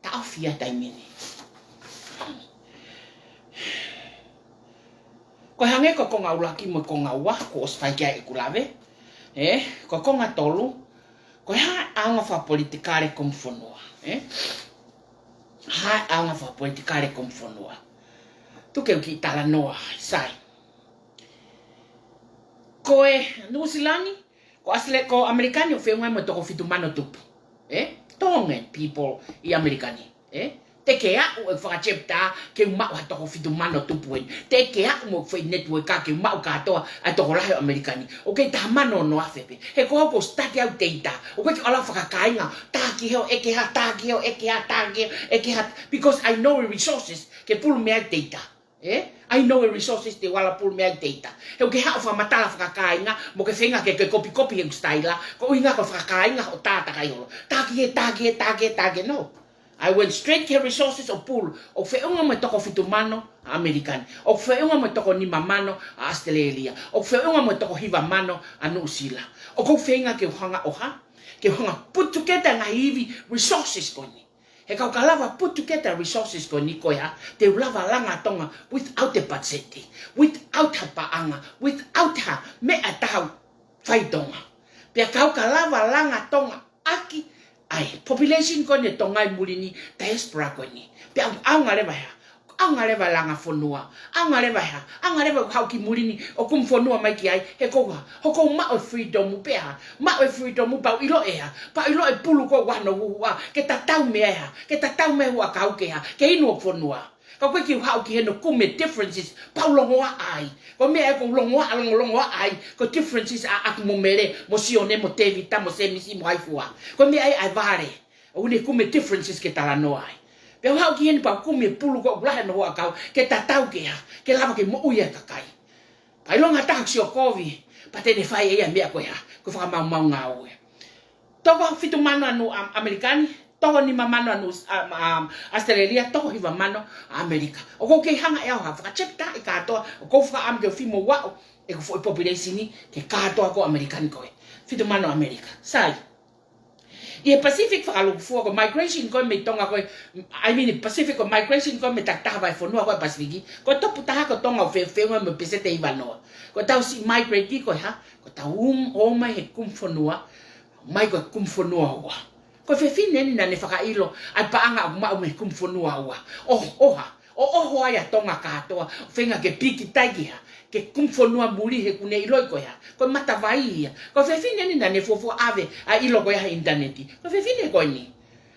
Taʻofi ia taimi ni. Ko e hangē ko e konga ʻuluaki mo e konga ua, kuo ʻosi fai ki ai ʻeku lave. Ē, ko e konga tolu, ko e hā e ʻaonga fakapolitikale kumufonua. Ē? Hā e ʻaonga fakapolitikale kumufonua. Tuku ke u kiʻi talanoa, sai. Ko e Nuʻusila ni, ko ʻAosite-, ko ʻAmelika ni ʻoku feʻunga mo e toko fitu mano tupu. Ē? Tongan people ʻi ʻAmelika ni. Ē? Te ke aʻu e fakachepita ke u maʻu ha toko fitu mano tupu eni. Te ke aʻu mo e foʻi network ke u maʻu kātoa ʻa e tokolahi ʻo ʻAmelika ni. ʻOku kei taha mano ono afe pē. He ko au ʻoku ou study ʻa e data. ʻOku ʻikai ke u ʻalu ʻo fakakāinga. Tā ki hē ʻo ʻeke hā, tā ki hē ʻo ʻeke hā, tā ki hē ʻo ʻeke hā. Because I know the resources ke pulu mei ai e data. Ē? I know the resources te u ala pulu mei ai e data. He ʻoku ke haʻu ʻo fakamatala fakakāinga, mo ke feinga ke ke kopikopi heʻeku sitaila, ko e ʻuhinga ko e fakakāinga hoʻo tā takai holo. Tā ki hē, tā ki hē, tā ki hē, tā ki hē, no. I went straight ki he resources ʻo pulu, ʻoku feʻunga mo e toko fitu mano ʻa ʻAmelika ni. ʻOku feʻunga mo e toko nima mano ʻa ʻAositelēlia. ʻOku feʻunga mo e toko hiva mano ʻa Nuʻusila. ʻOku ou feinga ke u hanga ʻo hā, ke u hanga put together e ngaahi ivi resources ko eni. He ka u ka lava put together resources ko eni ko e hā, te u lava langa Tonga without a budget, without ha paʻanga, without ha meʻa ʻe taha ʻoku fai Tonga. Pea ka u ka lava langa Tonga ʻaki ʻa e population ko eni ʻo Tonga ʻi muli ni, diaspora ko eni. Pea ʻoku ʻaonga leva e hā, ʻaonga leva e langa fonua, ʻaonga leva e hā, ʻaonga leva ʻoku haʻu ki muli ni ʻo kumufonua mai ki ai, he ko e hā, ʻoku ou maʻu e freedom pē hā, maʻu e freedom pea u ʻilo e hā, pea u ʻilo e pulu ko ē ʻoku ʻi ai hono huhuʻa, ke tatau mei ai e hā, ke tatau mei ai e huʻakau ke hā, ke inu hoku fonua. Ka ʻoku ʻikai ke u haʻu ki heni ʻo kumi e differences, pea u longoaʻa ai. Ko e meʻa ia ʻoku ou longoaʻa, longo, longoaʻa ai, ko e differences ʻaʻaku mo Mele, mo Sione, mo Tēvita, mo Sēmisi, mo Haifua. Ko e meʻa ia ʻa e vale. ʻOku ne kumi e differences ke talanoa ai. Pea u haʻu ki heni pea u kumi e pulu ko ē ʻoku lahi hono huʻakau, ke tatau ke hā, ke lava ke moʻui e kakai. Pea ʻilonga ha taha ʻoku sio kovi, pea te ne fai ʻe ia e meʻa ko e hā, ko e fakamaumau ngāue. Toko fitu mano ʻa Nu-, ʻa ʻAmelika ni, toko nima mano ʻa Nu-, ʻa, ʻa, ʻAositelēlia, toko hiva mano ʻa ʻAmelika. ʻOku ou kei hanga ʻe au ʻo fakachepitaʻi kātoa, ʻoku ou fakaʻamu ke u fimo ua ʻo ʻeku foʻi population ni ki he kātoa ko ē ʻAmelika ni ko ē. Fitu mano ʻa ʻAmelika. Sai. ʻI he Pacific fakalūkufua ko e migration ko ē mei Tonga ko ē, I mean Pacific ko e migration ko ē mei he takitaha vahefonua ko ē Pacific, ko e topu taha ko Tonga ʻoku fe-, feʻunga mo e peseti ʻe hiva noa. Ko ʻetau siʻi migrate ko e hā, ko ʻetau um-, ō mai he kumufonua, mai ko e kumufonua ua. Ko e fefine eni naʻa ne fakaʻilo ʻa e paʻanga ʻoku maʻu mei he kumufonua ua. ʻO, ʻo hā, ʻo ʻoho ai ʻa Tonga kātoa, feinga ke pīkitai ki hā, ki he kumufonua muli he ʻoku ne ʻiloʻi ko e hā, ko e matavai ia. Ko e fefine eni naʻa ne fuofua ʻave ʻa e ʻilo ko ia he ʻinitaneti. Ko e fefine ko eni.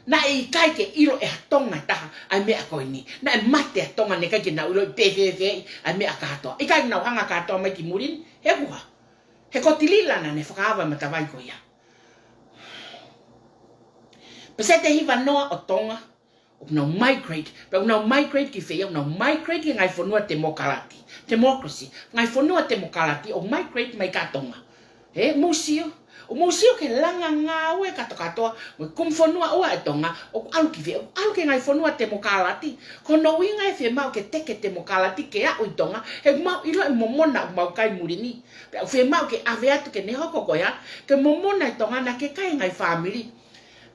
Naʻe ʻikai ke ʻilo ʻe ha Tonga ʻe taha ʻa e meʻa ko eni. Naʻe mate ʻa Tonga, naʻe ʻikai ke nau ʻiloʻi pe fēfē ʻa e meʻa kātoa. ʻIkai ke nau hanga kātoa mai ki muli ni, he ʻoku hā, He ko Tilila naʻa ne fakaava e matavai ko ia. Peseti ʻe hiva noa ʻo Tonga ʻoku nau migrate, pea ʻoku nau migrate ki fē? ʻOku nau migrate ki he ngaahi fonua temokalati, democracy, ngaahi fonua temokalati ʻo migrate mai ki Tonga. Ē, mou sio, ʻoku mou sio ki he langa ngāue kātoa kātoa mo e kumi fonua ʻoku ʻi Tonga, ʻoku ʻalu ki fē? ʻOku ʻalu ki he ngaahi fonua temokalati. Ko hono ʻuhinga ia ʻoku fiemaʻu ke teke temokalati ke aʻu ʻi Tonga, he ʻoku mau ʻilo e momona ʻoku mau kai muli ni. Pea ʻoku fiemaʻu ke ʻave atu ke ne hoko ko ia ko e momona ʻi Tonga naʻa ke kai e ngaahi fāmili.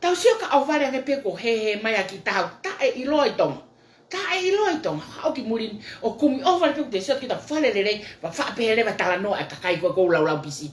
Tau sio ka ʻohovale ange pē kuo hēhē mai ʻa e kiʻi taha ʻoku taʻeʻiloa ʻi Tonga. Taʻeʻiloa ʻi Tonga, haʻu ki muli ni, ʻo kumi ʻohovale pē kuo te sio ki ha fale lelei, pea faʻa pehē leva e talanoa ʻa e kakai ko ē ʻoku ou laulaupisi.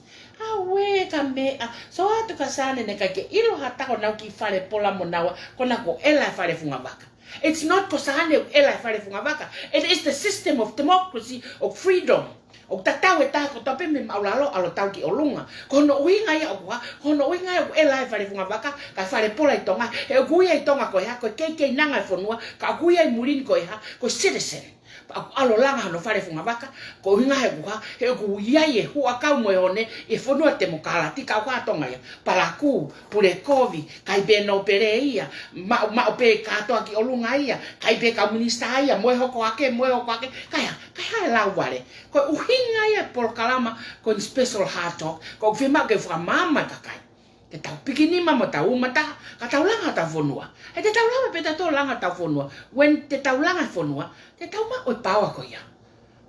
Auē ka meʻa, sio atu ka Saane naʻe ʻikai ke ʻilo ha taha honau kiʻi fale pola mo naua, ko ena kuo ʻela e fale fungavaka. It's not ko Saane ʻoku ʻela e fale fungavaka. It is the system of democracy, of freedom. ʻOku tatau e taha kotoa pē mei maʻulalo ʻo alu atu ki ʻolunga. Ko hono ʻuhinga ia ʻoku hā, ko hono ʻuhinga ia ʻoku ʻela e fale fungavaka, kae fale pola ʻi Tonga, he ʻoku ui ai Tonga ko e hā? Ko e kei keinanga e fonua, ka ʻoku ui ai muli ni ko e hā? Ko e citizen. Pea ʻoku ʻalu ʻo langa hono fale fungavaka, ko e ʻuhinga he ʻoku hā? He ʻoku ui ai e huʻakau mo e one ʻi he fonua temokalati, ka ʻoku hā Tonga ia? Palakū, pule kovi, kai pē nōpele ia, maʻu, maʻu pē kātoa ki ʻolunga ia, kai pē kau minisitā ia, mo e hoko hake, mo e hoko hake, kai hā, kai hā e lauvale. Ko e ʻuhinga ia e polokalama ko eni special Hard Talk, ko ʻoku fiemaʻu ke fakamaama e kakai. Ke tau pikinima mo tau uma taha, ka tau langa hotau fonua. He te tau lava pē tautolu ʻo langa hotau fonua. When te tau langa e fonua, te tau maʻu e paoa ko ia.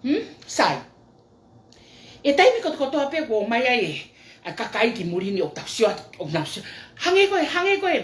Hmm? Sai. ʻI he taimi kotokotoa pē kuo ʻomai ai e, ʻa e kakai ki muli ni ʻoku tau sio atu, ʻoku nau sio. Hangē ko e, hangē ko e,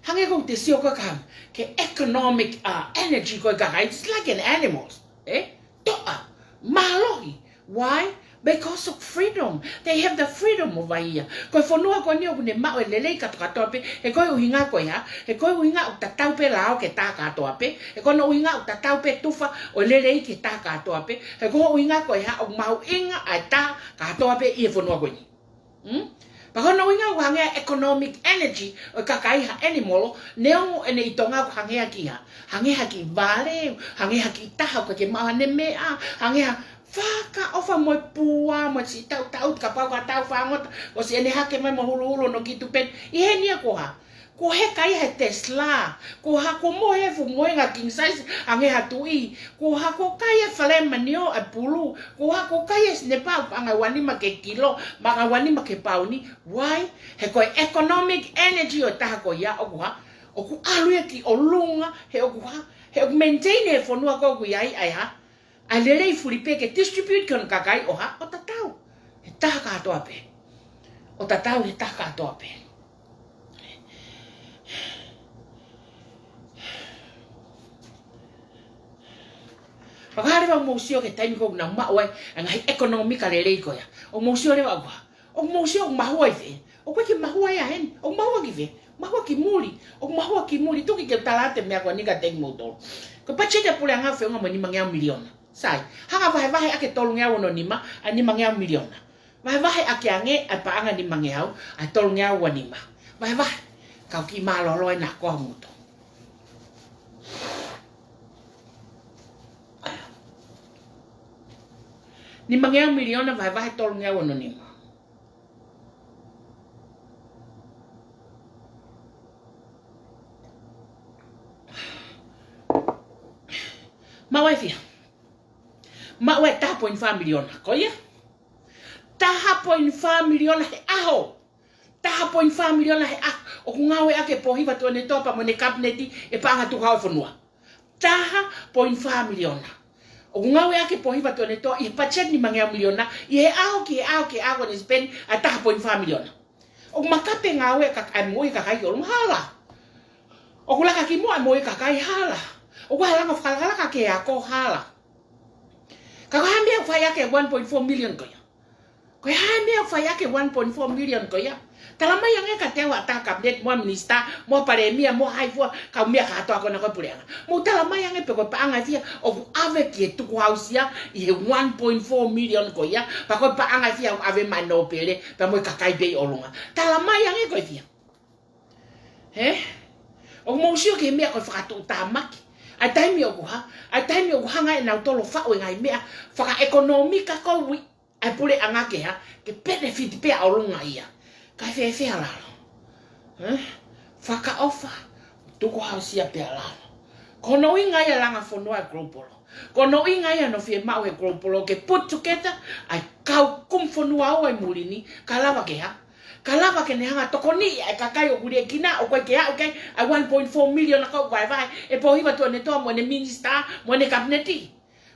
hangē ko ʻete sio ko ē ki he economic, uh, energy ko e kakai, it's like an animal. Ē? Toʻa, mālohi. Why? Because of freedom. They have the freedom over here. Ko e fonua ko eni ʻoku ne maʻu e lelei kātoa kātoa pē, he ko e ʻuhinga ko e hā? He ko e ʻuhinga ʻoku tatau pē lao ki he taha kātoa pē, he ko hono ʻuhinga ʻoku tatau pē tufa ʻo e lelei ki he taha kātoa pē, he ko hono ʻuhinga ko e hā? ʻOku mahuʻinga ʻa e taha kātoa pē ʻi he fonua ko eni. Hmm? Pea ko hono ʻuhinga ʻoku hangē ha economic energy ʻo e kakai ha animal, neongo ʻene ʻi Tonga ʻoku hangē ha kiʻi hā? Hangē ha kiʻi vale, hangē ha kiʻi taha ʻoku ʻikai ke maʻu haʻane meʻa, hangē ha fakaʻofa mo e pua, mo e siʻi tautautau, kapau ka tau fāngota, ʻosi ʻene hake mai mo huluhulu hono kiʻi tupeni. ʻI heni ia ko e hā? Kuo heka ia he Tesla. Ko e hā? Kuo mohe e fuʻu mohenga king size ange ha tuʻi. Ko e hā? Kuo kai e fale manio ʻa e pulu. Ko e hā? Kuo kai e sinepa ʻoku paʻanga ʻe ua nima ki he kilo, paʻanga ʻe ua nima ki he pauni. Why? He ko e economic energy ʻo e taha ko ia ʻoku hā? ʻOku ʻalu ia ki ʻolunga, he ʻoku hā? He ʻoku maintain e fonua ko ē ʻoku ʻi ai ʻa e hā? ʻA e lelei fulipē ke distribute ki hono kakai ʻo hā? ʻO tatau he taha kātoa pē. ʻO tatau he taha kātoa pē. Fakahā leva ʻoku mou sio ki he taimi ko ē ʻoku nau maʻu ai ʻa e ngaahi ʻekonōmika lelei ko ia. ʻOku mou sio leva ʻoku hā? ʻOku mou sio ʻoku mahua ʻi fē? ʻOku ʻikai ke mahua ia heni. ʻOku mahua ki fē? Mahua ki muli. ʻOku mahua ki muli. Tuku ke u tala atu e meʻa ko eni kiate kimoutolu. Ko e patiseti ʻa e puleʻanga ʻoku feʻunga mo e nimangeau miliona. Sai. Hanga ʻo vahevahe ʻaki e tolungeau ono nima ʻa e nimangeau miliona. Vahevahe ʻaki ange ʻa e paʻanga nimangeau ʻa e tolungeau ua nima. Vahevahe. Kau kiʻi mālōlō ena ko e ngutu. Nimangeau miliona vahevahe tolungeau ono nima. Maʻu ai fiha? Maʻu ai taha poini fā miliona. Ko ia? Taha poini fā miliona he ʻaho. Taha poini fā miliona he ʻaho. ʻOku ngāueʻaki ʻe Pōhiva Tuʻiʻonetoa pea mo ʻene kapineti e paʻanga tukuhau ʻo e fonua. Taha poini fā miliona. ʻOku ngāueʻaki ʻe Pōhiva Tuʻiʻonetoa ʻi he patiseti nimangeau miliona, ʻi he ʻaho ki he ʻaho ki he ʻaho ʻene spend ʻa e taha poini fā miliona. ʻOku makape ngāue ka, ʻa e moʻui ʻa e kakai ki ʻolunga, hala. ʻOku laka ki muʻa ʻa e moʻui ʻa e kakai, hala. ʻOku ʻi ai e langa fakalakalaka ki he ako, hala. Ka ko e hā e meʻa ʻoku fai ʻaki e one point four million ko ia? Ko e hā e meʻa ʻoku fai ʻaki e one point four million ko ia? Tala mai ange kiate au ʻa e taha kapineti mo e minisitā mo e palēmia mo e hā fua, kau meʻa kātoa ko ena ko e puleʻanga. Mou tala mai ange pe ko e paʻanga ʻe fiha ʻoku ʻave ki he tukuhau ia ʻi he one point four million ko ia, pea ko e paʻanga ʻe fiha ʻoku ʻave maʻa e nōpele pea mo e kakai pē ʻi ʻolunga. Tala mai ange ko e fiha. Hē? ʻOku mou sio ki he meʻa ko e fakatuʻutāmaki. ʻA e taimi ʻoku hā? ʻA e taimi ʻoku hanga ʻe nautolu ʻo faʻu e ngaahi meʻa fakaʻekonōmika ko ē ʻa e puleʻanga kehe, ke penefiti pē ʻa ʻolunga ia. Kae fēfē ʻa lalo? Ē? Fakaʻofa, tukuhāusia pē ʻa lalo. Ko hono ʻuhinga ia e langa fonua e Global. Ko hono ʻuhinga ia hono fiemaʻu he Global ke put together ʻa e kau kumi fonua ʻo e muli ni, ka lava ke hā? Ka lava ke ne hanga tokoniʻi ʻa e kakai ʻoku liʻekina, ʻoku ʻikai ke aʻu ki ai ʻa e one point four million ʻoku vahevahe ʻe Pōhiva Tuʻanetoa mo ʻene minisitā mo ʻene kapineti.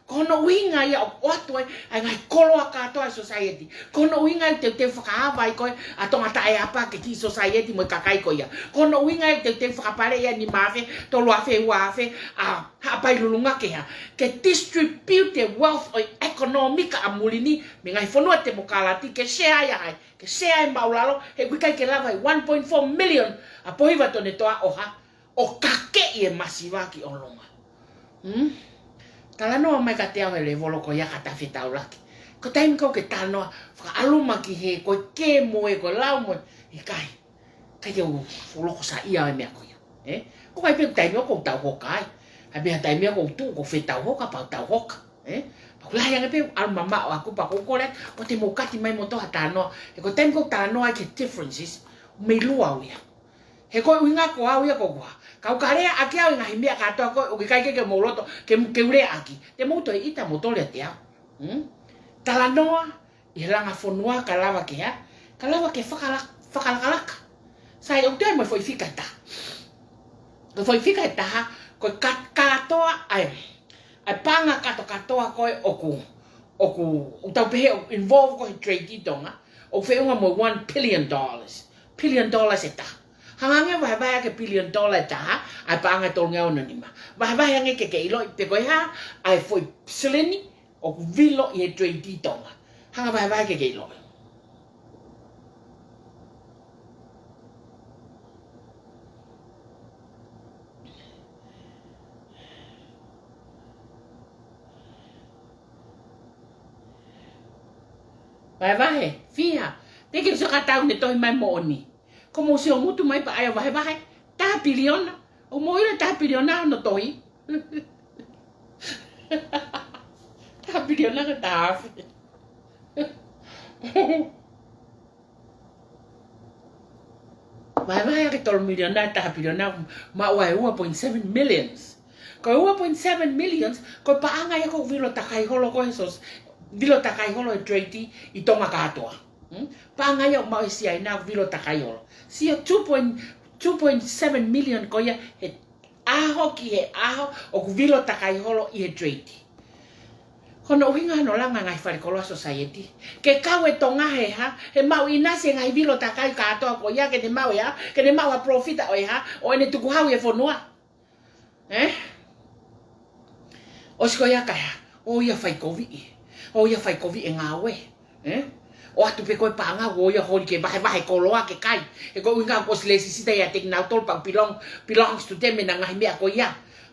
Ko hono ʻuhinga ia ʻoku ʻoatu ai ʻa e ngaahi koloa kātoa ʻo e society. Ko hono ʻuhinga ia ʻoku teuteu fakaava ai ko ē ʻa Tongataʻeapa ki he kiʻi society mo e kakai ko ia. Ko hono ʻuhinga ia ʻoku teuteu fakapaleʻi ʻa e nima afe, tolu afe, ua afe, ʻa Haʻapai Lulunga kehe, ke distribute e wealth ʻo e ʻekonōmika ʻa muli ni mei he ngaahi fonua temokalati, ke share ia ai, ke share e māʻulalo, he ʻoku ʻikai ke lava ʻe one point four million ʻa Pōhiva Tuʻanetoa ʻo hā? ʻO kakeʻi e masiva ki ʻolunga. Hmm? Talanoa mai kiate au he lēvolo ko ia ka ta fetaulaki. Ko e taimi ʻoku ke talanoa fakaʻaluma ki he, ko e kē mo e, ko e lau mo e, ʻikai. ʻIkai ke u fuʻu loko saiʻia ʻa e meʻa ko ia. Ē? ʻOku ʻi ai pē taimi ʻoku ou tau hoka ai. ʻA e meʻa taimi ʻoku ou tuʻu ʻoku ou fetau hoka, pea u tau hoka. Ē? Pea ʻoku lahi ange pē ʻalu mamaʻo ʻaku pea ʻoku ou kole, ʻoua te mou kati mai mo toha talanoa. He ko e taimi ʻoku ou talanoa ai ki he differences, mei lua au ia. He ko e ʻuhinga ko au ia ko ʻeku hā? Ka u ka lea ʻaki au e ngaahi meʻa kātoa ko ē, ʻoku ʻikai ke ke mou loto, ke, ke u lea ʻaki. Te mou toe ʻita mo tole ʻiate au. Hmm? Talanoa ʻi he langa fonua ka lava ke hā? Ka lava ke fakala-, fakalakalaka. Sai, ʻoku toe mo e foʻi fika ʻe taha. Ko e foʻi fika ʻe taha, ko e ka-, kātoa ʻa e, ʻa e paʻanga kātoa kātoa ko ē ʻoku, ʻoku, ʻoku tau pehē ʻoku involve ko ē he trade ʻi Tonga, ʻoku feʻunga mo e one billion dollars. Billion dollars ʻe taha. Hanga ange vahevahe ʻa e billion dollar ʻe taha, ʻa e paʻanga ʻe tolungeau ono nima. Vahevahe ange ke ke ʻiloʻi pe ko e hā ʻa e foʻi silini ʻoku vilo ʻi he trade ʻi Tonga. Hanga vahevahe ke ke ʻiloʻi. Vahevahe, fiha, te ke usa ka tau ne tohi mai moʻoni. Ko mou sio ngutu mai pea ʻai ʻo vahevahe, taha piliona. ʻOku mou ʻilo e taha piliona hono tohi? Taha piliona ko e taha afe. Vahevahe ʻaki e tolu miliona, taha piliona, maʻu ai ua point seven millions. Ko e ua point seven millions, ko e paʻanga ia ʻoku vilo takai holo ko ē he sos-, vilo takai holo he trade ʻi Tonga kātoa. Hmm? Paʻanga ia ʻoku maʻu ʻe Siaina ʻoku vilo takai holo. Sio two point, two point seven million ko ia he ʻaho ki he ʻaho ʻoku vilo takai holo ʻi he trade. Ko hono ʻuhinga hono langa e ngaahi falekoloa society. Ke kau e Tonga he hā, he maʻu ʻinasi e ngaahi vilo takai kātoa ko ia, ke ne maʻu e hā, ke ne maʻu ha profit ʻo e hā, ʻo ʻene tukuhau e fonua. Ē? ʻOsi ko ia ka hā, ʻo ia fai koviʻi. ʻO ia fai koviʻi e ngāue. Ē? ʻOatu pē ko e paʻanga, ʻo ia holi ke vahevahe koloa ke kai. He ko e ʻuhinga ʻoku ʻosi lēsisita ʻiate kinautolu pea belong, belongs to them ʻenau ngaahi meʻa ko ia.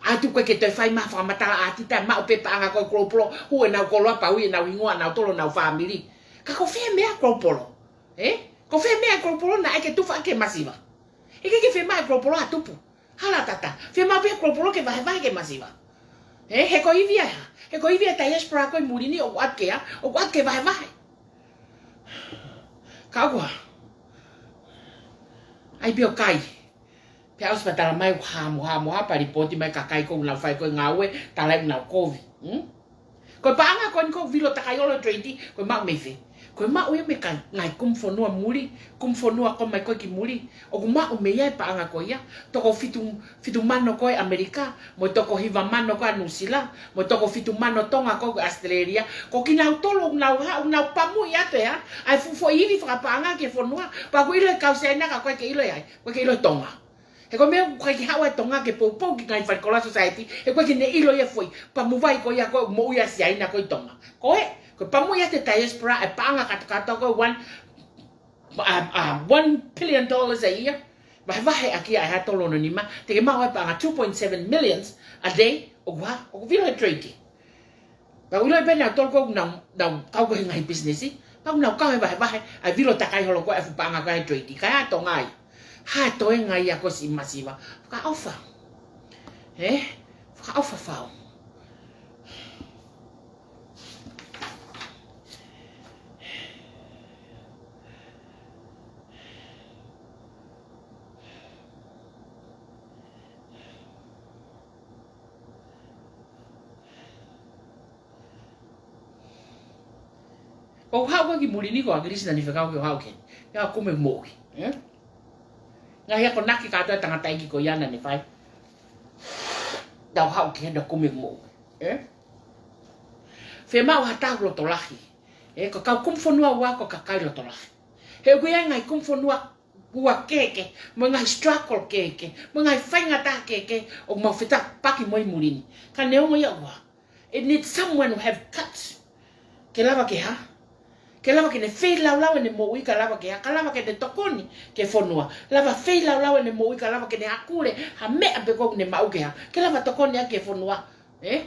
ʻOatu ko ē ke toe fai mai ha fakamatala ʻa e ʻatita, maʻu pē paʻanga ko ē Global, hū ʻenau koloa pea ui ʻenau hingoa ʻanautolu ʻenau fāmili. Ka ko fē meʻa Global? Ē? Ko fē meʻa Global naʻe ʻai ke tufa ʻaki e masiva? ʻIkai ke fiemaʻu ʻe Global ha tupu. Hala tata. Fiemaʻu pē ʻe Global ke vahevahe ki he masiva. Ē, he ko e ivi ia. He ko e ivi ia e diaspora ko ē muli ni ʻoku ʻoatu ke hā, ʻoku ʻoatu ke vahevahe. Ka ʻoku hā? ʻAi pē ʻo kai. Pea ʻosi pea tala mai ʻoku hā mo hā mo hā pea lipooti mai e kakai ʻoku nau fai ko ē ngāue, tala ʻoku nau kovi. Hmm? Ko e paʻanga ko eni ʻoku vilo takai holo he trade, ko e maʻu mei fē? Ko e maʻu ia mei he ngaahi kumi fonua muli, kumi fonua ko ē mai ko ē ki muli. ʻOku maʻu mei ai e paʻanga ko ia, toko fitu, fitu mano ko ē ʻAmelika, mo e toko hiva mano ko ē ʻa Nuʻusila, mo e toko fitu mano Tonga ko ē ʻAositelēlia. Ko kinautolu ʻoku nau hā, ʻoku nau pamuʻi atu e hā, ʻa e fuʻu foʻi ivi fakapaʻanga ki he fonua. Pea ʻoku ʻilo ʻe he kau Siaina ka ʻoku ʻikai ke ʻilo ʻe hai, ʻoku ʻikai ke ʻilo ʻe Tonga. He ko e meʻa ʻoku ʻikai ke haʻu ʻa e Tonga ke poupou ki he ngaahi falekoloa society, he ʻoku ʻikai ke ne ʻilo ia e foʻi pamuʻi ko ia ko ē ʻoku moʻui ai ʻa Siaina ko ē ʻi Tonga. Ko e, ko e pamuʻi ʻa e diaspora e paʻanga kātoa kātoa ko ē one, a, a, one billion dollars a year. Vahevahe ʻaki ia ʻe he tolu ono nima, te ke maʻu ai e paʻanga two point seven millions a day, ʻoku hā, ʻoku vilo he trade. Pea ʻoku ʻilo pē ʻe nautolu ʻoku nau, nau kau ko ē he ngaahi pisinisi, pea ʻoku nau kau he vahevahe ʻa e vilo takai holo ko ē ʻa e fuʻu paʻanga ko ē he trade, kae ʻā Tonga ai. Hā e toenga ia ko ē siʻi masiva. Fakaʻofa. Ē? Fakaʻofa fau. ʻOku haʻu ko ē ki muli ni ko ʻAkilisi naʻa ne fekau ke u haʻu ki heni. Ke u kumi moʻui. Eh? Ngaahi akonaki kātoa ʻa e tangataʻeiki ko ia naʻa ne fai. Naʻa ku haʻu ki heni ʻo kumi moʻui. Eh? Fiemaʻu ha taha loto lahi. Eh, ko e kau kumi fonua ua ko e kakai loto lahi. He ʻoku ʻi ai e ngaahi kumi fonua ua kehekehe, mo e ngaahi struggle kehekehe, mo e ngaahi faingataʻa kehekehe, ʻoku mau fetapaki mo ia ʻi muli ni. Ka neongo ia ua. It needs someone who have guts. Ke lava ke hā? Ke lava ke ne feilaulau ʻene moʻui ka lava ke hā? Ka lava ke ne tokoni ki he fonua. Lava feilaulau ʻene moʻui ka lava ke ne akule ha meʻa pē ʻoku ne maʻu ke hā? Ke lava tokoni ʻaki ki he fonua. Eh?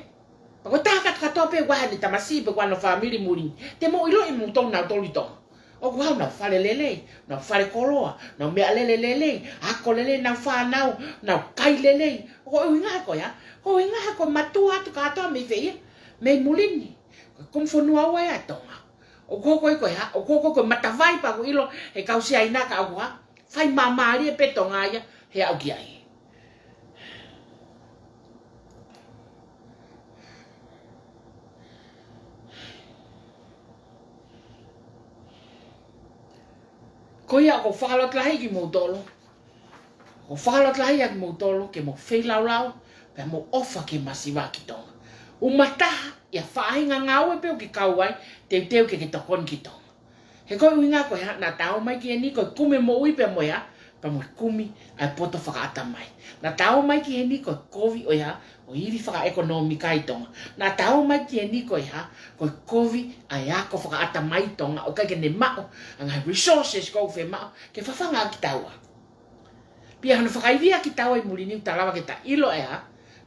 Pea ko e taha kātoa pē ʻoku ʻi ai haʻane tamasiʻi pe ko hano fāmili muli ni. Te mou ʻiloʻi moutolu nautolu ʻi Tonga. ʻOku ʻi ai honau fale lelei, honau fale koloa, honau meʻalele lelei, ako lelei honau fānau, honau kai lelei. Ko e ʻuhinga ko ia, ko e ʻuhinga ko e mātuʻa atu kātoa mei fē ia, mei muli ni. Ko e kumi fonua ua ia ʻa Tonga. ʻOku hoko ia ko e hā, ʻoku hoko ia ko e matavai pea ʻoku ʻilo ʻe he kau Siaina ka ʻoku hā, fai māmālie pē Tonga ia he aʻu ki ai. Ko ia ʻoku ou fakalotolahi kimoutolu. ʻOku ou fakalotolahi kimoutolu ke mou feilaulau, pea mou ʻofa ki he masiva ki Tonga. Uma taha, ʻi ha faʻahinga ngāue pē ʻoku ke kau ai, teuteu ke ke tokoni ki Tonga. He ko e ʻuhinga ko e hā, naʻa ta ō mai ki heni ko e kumi moʻui pea mo e hā, pea mo e kumi ʻa e poto fakaʻatamai. Naʻa ta ō mai ki heni ko e kovi ʻo e hā, ʻo e ivi fakaʻekonōmika ʻi Tonga. Naʻa ta ō mai ki heni ko e hā, ko e kovi ʻa e ako fakaʻatamai ʻi Tonga, ʻo ʻikai ke ne maʻu ʻa e ngaahi resources ʻoku fiemaʻu ke fafanga ʻaki kitaua. Pea ʻi hono fakaivia kitaua ʻi muli ni ʻoku ta lava ke ta ʻilo e hā,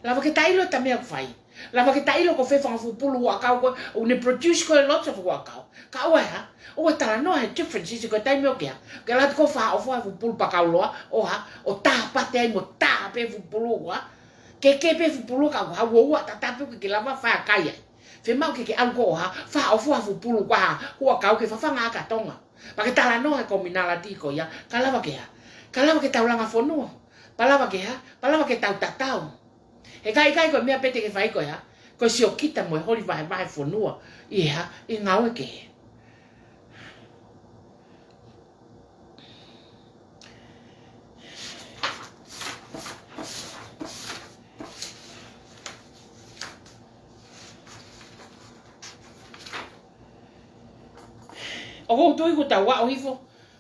lava ke ta ʻilo ʻeta meʻa ʻoku fai. Lava ke ta ʻilo ko fē fanga fupulu huʻakau ko ē ʻoku ne produce ko ē lots of huʻakau. Ka ʻoua ʻe hā, ʻoua ʻe talanoa he differences ko e taimi ʻoku ke hā, ke lava ʻo fakaʻofoa e fupulu pakaʻuloa, ʻo hā, ʻo tāpate ai mo tā pē fupulu ua. Kehekehe pē fupulu ka ʻoku hā, uaua tatau pē ʻoku ke lava fai ʻa e kai ai. Fiemaʻu ke ke ʻalu koe ʻo hā, fakaʻofoa fupulu ua, huʻakau ke fafanga ʻaki ʻa Tonga. Pea ke talanoa he commonality ko ia, ka lava ke hā, ka lava ke tau langa fonua. Pea lava ke hā, pea lava ke tau tatau. He ʻikai, ʻikai ko e meʻa pē te ke fai ko e hā, ko e siokita mo e holi vahevahe fonua ʻi he hā, ʻi he ngāue kehe. ʻOku ou tui kuo tau aʻu hifo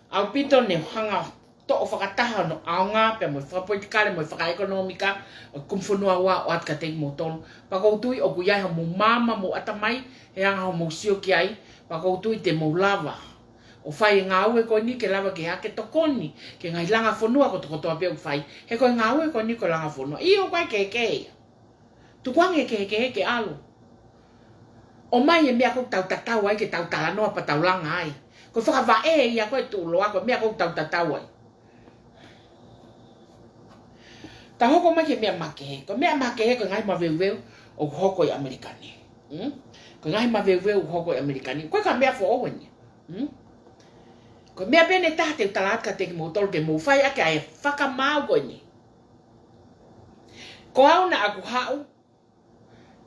ʻaupito ne hanga ʻo toʻo fakataha hono ʻaonga pea mo e fakapolitikale mo e fakaʻekonōmika ʻo e kumi fonua ua ʻo ʻoatu kiate kimoutolu. Pea ʻoku ou tui ʻoku ʻi ai homou maama mo e ʻatamai he anga hoʻomou sio ki ai. Pea ʻoku ou tui te mou lava ʻo fai e ngāue ko eni ke lava ke hā, ke tokoni ki he ngaahi langa fonua kotokotoa pē ʻoku fai. He ko e ngāue ko eni ko e langa fonua. ʻIo, ʻoku ʻikai ke kehe ia. Tukuange e kehekehe ke ʻalu. ʻOmai e meʻa ʻoku tau tatau ai ke tau talanoa pea tau langa ai. Ko e fakavaʻe ia ko e tuʻuloa ko e meʻa ʻoku tau tatau ai. Tau hoko mai ki he meʻa makehe. Ko e meʻa makehe ko e ngaahi maveuveu ʻoku hoko ʻi ʻAmelika ni. Hmm? Ko e ngaahi maveuveu ʻoku hoko ʻi ʻAmelika ni. Ko e ka meʻa foʻou eni. Hmm? Ko e meʻa pē ʻe taha te u tala atu kiate kimoutolu ke mou fai ʻaki ʻa e fakamaau ko eni. Ko au naʻa ku haʻu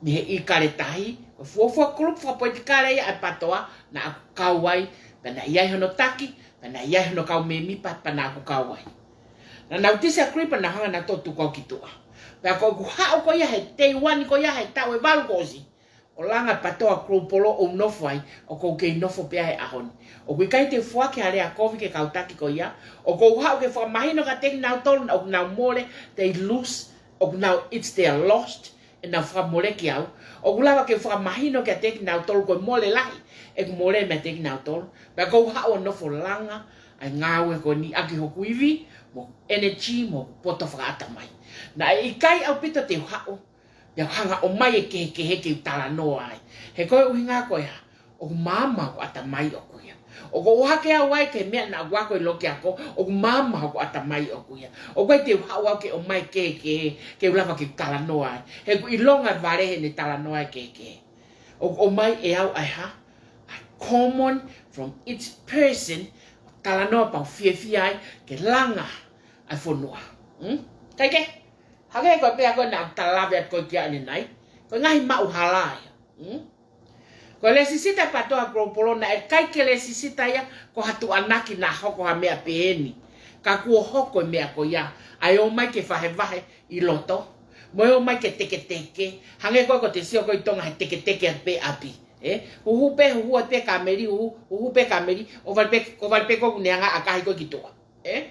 mei he ʻIkale Tahi, ko e fuofua kulupu fakapolitikale ia ʻa e PATOA, naʻa ku kau ai, pea naʻe ʻi ai hono taki, pea naʻe ʻi ai hono kau mēmipa, pea naʻa ku kau ai. Naʻa nau disagree pea nau hanga nautolu ʻo tuku au ki tuʻa. Pea ko ʻeku haʻu ko ia he day one ko ia he taʻu ʻe valu kuo ʻosi, ʻo langa e PATOA Global ʻo nofo ai, ʻoku ou kei nofo pē he ʻaho ni. ʻOku ʻikai te u foaki ha lea kovi ki he kau taki ko ia. ʻOku ou haʻu ke fakamahino kiate kinautolu naʻa nau mole, they lose, ʻoku nau, it's their lost, ʻenau fakamole kiate au. ʻOku lava ke fakamahino kiate kinautolu ko e mole lahi ʻeku mole meiate kinautolu. Pea ʻoku ou haʻu ʻo nofo langa ʻa e ngāue ko eni ʻaki hoku ivi, mo e energy, mo e poto fakaʻatamai. Naʻe ʻikai ʻaupito te u haʻu pea u hanga ʻo ʻomai e kehekehe ke u talanoa ai. He ko e ʻuhinga ko e hā, ʻoku maama hoku ʻatamai ʻoʻoku ia. ʻOku ou ʻohake au ai ki he meʻa naʻa ku ako ʻi loki ako, ʻoku maama hoku ʻatamai ʻoʻoku ia. ʻOku ʻikai te u haʻu au ke ʻomai e kehekehe ke u lava ke u talanoa ai. He ʻoku ou ʻilonga e vale heʻene talanoa e kehekehe. ʻOku ʻomai ʻe au ʻa e hā, ʻa e common from each person, talanoa pea u fiefia ai ke langa ʻa e fonua. Hmm? Kae kehe, hangē ko e meʻa ko ē naʻa ku tala atu ko ē ki ai ʻanenai, ko e ngaahi maʻuhala ia. Hmm? Ko e lēsisita PATOA Global naʻe ʻikai ke lēsisita ia ko ha tuʻuaki naʻa hoko ha meʻa pehē ni. Ka kuo hoko e meʻa ko ia, ʻa e ō mai ke vahevahe ʻi loto, mo e ō mai ke teketeke, hangē ko ē ko ʻete sio ko ē ʻi Tonga he teketeke atu pē ʻapi. Ē? Huhu pē, huhu atu pē kāmeli, huhu, huhu pē kāmeli, ʻo vale pē, ʻo vale pē ko ē ʻoku ne hanga ʻo ʻakahi ko ē ki tuʻa. Ē?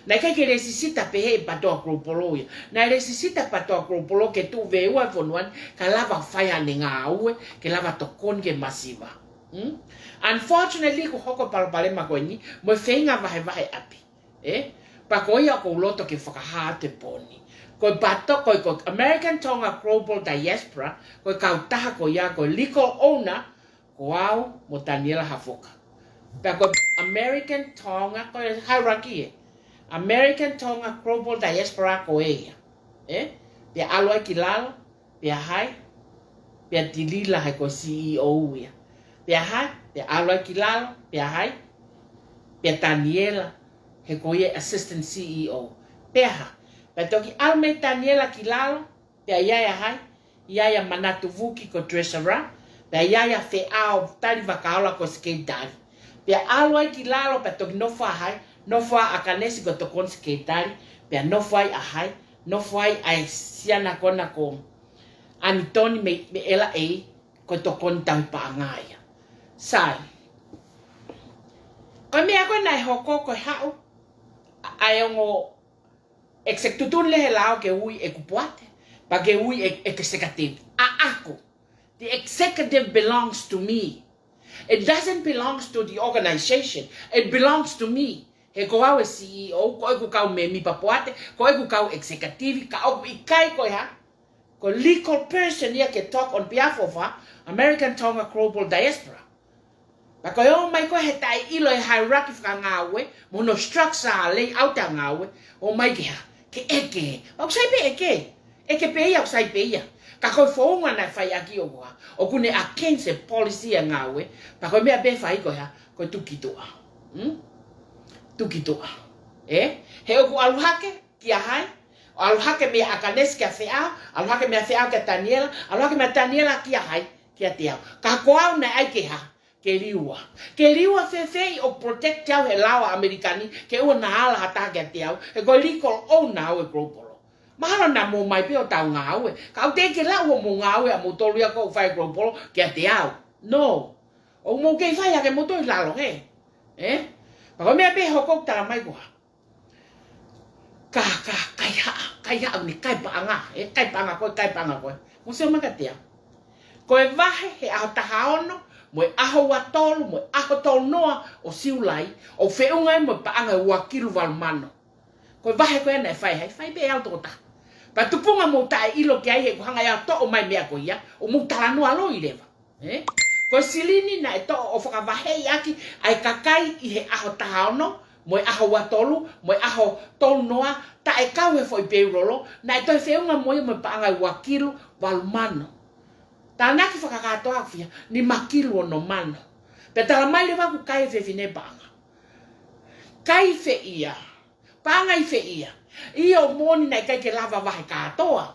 Naʻe ʻikai ke lēsisita pehē ʻe PATOA Global ia. Naʻe lēsisita PATOA Global ke tuʻu veiveiua e fonua ni, kae lava fai haʻane ngāue, ke lava tokoni ki he masiva. Hmm? Unfortunately, kuo hoko e palopalema ko eni, mo e feinga vahevahe ʻapi. Ē? Pea ko ia ʻoku ou loto ke fakahā atu he pō ni. Ko e PATOA, ko e, ko e American Tonga Global Diaspora, ko e kautaha ko ia, ko e legal owner, ko au mo Taniela Hafoka. Pea ko e American Tonga, ko e hierarchy ē. American Tonga Global Diaspora ko ia. Ē? Pea ʻalu ai ki lalo, pea hai, pea Tilila he ko e C E O ia. Pea hai, pea ʻalu ai ki lalo, pea hai, pea Taniela he ko ia Assistant C E O. Pea hai, pea toki ʻalu mai Taniela ki lalo, pea ʻi ai ʻa hai, ʻi ai ʻa Manatu Vuki ko e treasurer, pea ʻi ai ʻa Feʻao Tali Vakaola ko e secretary. Pea ʻalu ai ki lalo, pea toki nofo ʻa hai, nofo ʻa ʻAkanesi ko e tokoni secretary, pea nofo ai ʻa hai, nofo ai ʻa e siana ko ena ko ʻAnitoni mei, mei L A, ko e tokoni tauhi paʻanga ia. Sai. Ko e meʻa ko ē naʻe hoko ko e haʻu ʻa e ongo exec-, tuʻutuʻuni leva he lao ke ui ʻeku poate, pea ke ui e, e executive. ʻAʻaku. The executive belongs to me. It doesn't belongs to the organization. It belongs to me. He ko au e C E O, ko ʻeku kau mēmipa poate, ko ʻeku kau executive, ka ʻoku ʻikai ko e hā, ko e legal person ia ke talk on behalf of a American Tonga Global Diaspora. Pea ko e ō mai ko ē he taʻeʻilo e hierarchy fakangāue, mo hono structure layout ʻa e ngāue, ō mai ke hā, ke ʻeke. ʻOku sai pē ʻeke. ʻEke pē ia, ʻoku sai pē ia. Ka ko e founga naʻe fai ʻaki ʻoku hā, ʻoku ne against e policy ʻa e ngāue, pea ko e meʻa pē fai ko e hā, ko e tuku ki tuʻa. Hmm? Tuku ki tuʻa. Ē? He ʻoku ʻalu hake kia hai, ʻalu hake meia ʻAkanesi kia Feʻao, ʻalu hake meia Feʻao kia Taniela, ʻalu hake meia Taniela kia hai, kiate au. Ka ko au naʻe ʻai ke hā, ke liua. Ke liua fēfē ʻo protect au he lao ʻa ʻAmelika ni, ke ʻoua naʻa ala ha taha kiate au, he ko e legal owner au e Global. Mahalo naʻa mou ō mai pē ʻo tau ngāue. Ka ʻoku teʻeki ke lau hoʻomou ngāue ʻamoutolu ia ʻoku fai Global kiate au. No. ʻOku mou kei fai hake moutolu ʻi lalo hē. Ē? Pea ko e meʻa pē hoko ʻoku tala mai ko e hā, ka, ka, kaihaʻa, kaihaʻa ʻoku ne kai paʻanga, ē, kai paʻanga ko ē, kai paʻanga ko ē. Mou sio mai kiate au. Ko e vahe he ʻaho taha ono, mo e ʻaho ua tolu, mo e ʻaho tolu noa ʻo Siulai, ʻoku feʻunga ia mo e paʻanga ua kilu valu mano. Ko e vahe ko ē naʻe fai, hai fai pē ʻe au tokotaha. Pea tupunga mou taʻeʻilo ki ai he ʻoku hanga ia ʻo toʻo mai meʻa ko ia, ʻo mou talanoa loi leva. Ē? Ko e silini naʻe toʻo ʻo fakavaheʻi ʻaki ʻa e kakai ʻi he ʻaho taha ono, mo e ʻaho ua tolu, mo e ʻaho tolu noa, taʻe kau he foʻi payroll, naʻe toe feʻunga mo ia mo e paʻanga ua kilu valu mano. Tānaki fakakātoa ʻoku fiha, nima kilu ono mano. Pea tala mai leva ʻoku kai e fefine paʻanga. Kai fē ia. Paʻanga ʻi fē ia. ʻIo, moʻoni naʻe ʻikai ke lava vahe kātoa.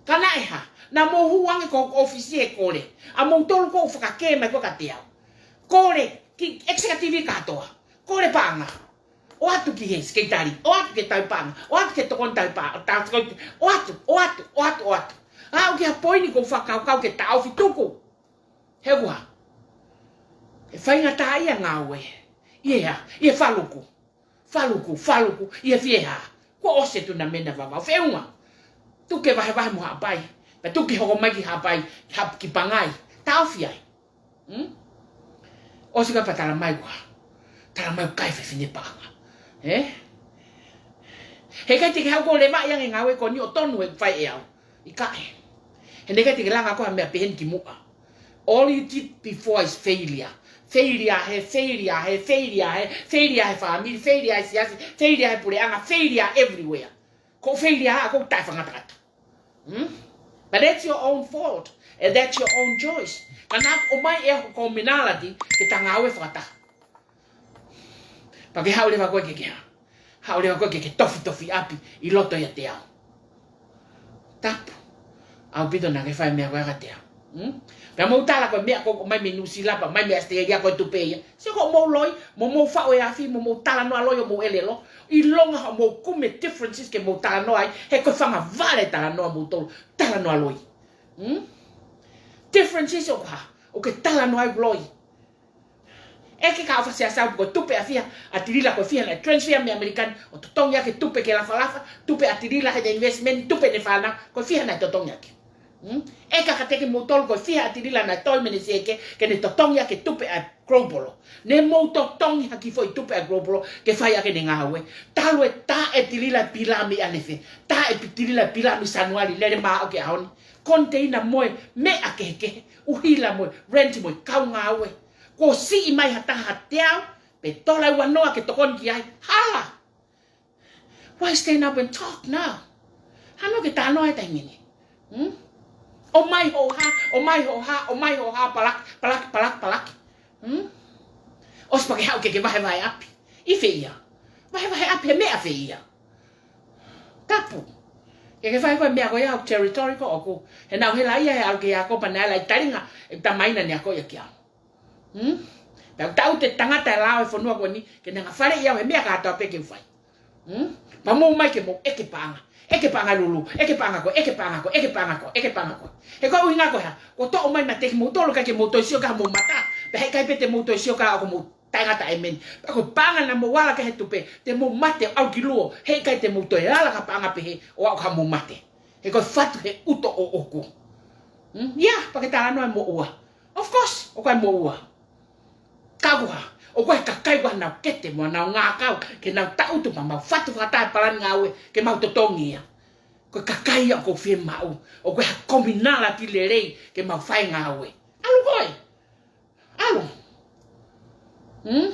Ka naʻe hā, naʻa mou hū ange ki hoku ʻōfisi he kole. ʻAmoutolu ʻoku fakakē mai ko ē kiate au. Kole, ki executive kātoa. Kole paʻanga. ʻOatu ki he secretary. ʻOatu ki he tauhi paʻanga. ʻOatu ki he tokoni tauhi paʻanga. Tau, ʻoatu, ʻoatu, ʻoatu, ʻoatu. Aʻu ki ha poini ʻoku ou fakakaukau ke taʻofi tuku. He ʻoku hā, ʻe faingataʻaʻia e ngāue. ʻI he hā, ʻi he faluku. Faluku, faluku, ʻi he fiehā. Kuo ʻosi e tunamena Vavaʻu. Feʻunga. Tuku ke vahevahe mo Haʻapai. Pea tuku ke hoko mai ki Haʻapai, ki Haʻa-, ki Pangai. Taʻofi ai. Hmm? ʻOsi ka pea tala mai ko e hā. Tala mai ʻoku kai e fefine paʻanga. Ē? He ʻikai te ke haʻu koe ʻo levaʻi ange e ngāue ko eni ʻo tonu ʻe fai ʻe au. ʻIkai. He naʻe ʻikai te ke langa koe ha meʻa pehē ni kimuʻa. All you did before is failure. Failure he, failure he, failure he, failure he family, failure he siasi, failure he puleʻanga, failure everywhere. Ko e failure ʻaʻaku ʻoku taʻefakangatakata. Hmm? But that's your own fault. And that's your own choice. Ka naʻa ku ʻomai ʻe au ho commonality ke ta ngāue fakataha. Pea ke haʻu leva koe ke ke hā. Haʻu leva koe ke ke tofitofi ʻapi ʻi loto ʻiate au. Tapu. ʻAupito naʻa ke fai e meʻa ko ia kiate au. Mm? Pea mou tala ko e meʻa ko ē ʻoku ʻomai mei Nuʻusila pea ʻomai mei ʻAositelēlia ko e tupe ia. Sio ko hoʻomou loi, mo mou faʻo e afi, mo mou talanoa loi ʻo mou ʻelelo. ʻIlonga hoʻomou kumi e differences ke mou talanoa ai, he ko e fanga vale talanoa moutolu, talanoa loi. Mm? Differences ʻoku hā, ʻoku ke talanoa ai loi. ʻEke ka ʻofa sia sau ko e tupe ʻa fiha ʻa Tilila, ko e fiha naʻe transfer mei ʻAmelika ni ʻo totongi ʻaki e tupe ke lafalafa, tupe ʻa Tilila he investment, tupe ʻene fānau, ko e fiha naʻe totongi ʻaki. Hmm? ʻEke ka teke moutolu ko e fiha ʻa Tilila naʻe toe mei he sieke ke ne totongi ʻaki e tupe ʻa Global. Ne mou totongi ha kiʻi foʻi tupe ʻa Global ke fai ʻaki ʻene ngāue. Talu e tā ʻe Tilila pila mei ʻanefē, tā ʻe Tilila pila mei Sānuali lele mā ʻo aʻu ki he ʻaho ni. Konteina mo e meʻa kehekehe, ʻuhila mo e rent mo e kau ngāue. Kuo siʻi mai ha taha ha teau pe tola ua noa ke tokoni ki ai. Hala. Why stand up and talk now? Hano ke talanoa he taimi ni. Hmm? ʻOmai hoʻo hā, ʻomai hoʻo hā, ʻomai hoʻo hā, palaki, palaki, palaki, palaki. Hmm? ʻOsi pea ke haʻu ke ke vahevahe ʻapi. ʻI fē ia? Vahevahe ʻapi he meʻa fē ia? Tapu. Ke ke fai ko e meʻa ko ia ʻoku territory ko ʻoku. He naʻu hela ia he ʻalu ki he ako pea naʻe ʻai talinga e tamaina ne ako ia ki au. Hmm? Pea ʻoku tau te tangata e lao e fonua ko eni, ke ne hanga faleʻi au he meʻa kātoa pē ke u fai. Hmm? Pea mou ō mai ke mou ʻeke paʻanga. ʻEke paʻanga Lulu, ʻeke paʻanga koe, ʻeke paʻanga koe, ʻeke paʻanga koe, ʻeke paʻanga koe. He ko e ʻuhinga ko e hā, kuo toʻo mai mate kimoutolu, ʻikai ke mou toe sio ki haʻamou mata. Pea heʻikai pē te mou toe sio ki haʻamou taʻengata ʻa e meni. Pea ko e paʻanga naʻa mou ala ki ai he tupe, te mou mate ʻo ʻalu ki luo, heʻikai te mou toe ala ki ha paʻanga pehē ʻo aʻu ki haʻamou mate. He ko e fatu he ʻuto ʻoʻoku. Hmm? Ia, pea ke talanoa e moʻua. Of course, ʻoku ʻi ai e moʻua. Ka ʻoku hā, ʻoku ʻi ai e kakai ʻoku nau kete mo nau ngākau, ke nau taʻutu pea mau fatu fakataha e palani ngāue, ke mau totongi ia. Ko e kakai ia ʻoku fiemaʻu, ʻoku ʻi ai ha commonality lelei, ke mau fai e ngāue. ʻAlu koe. ʻAlu. Hmm?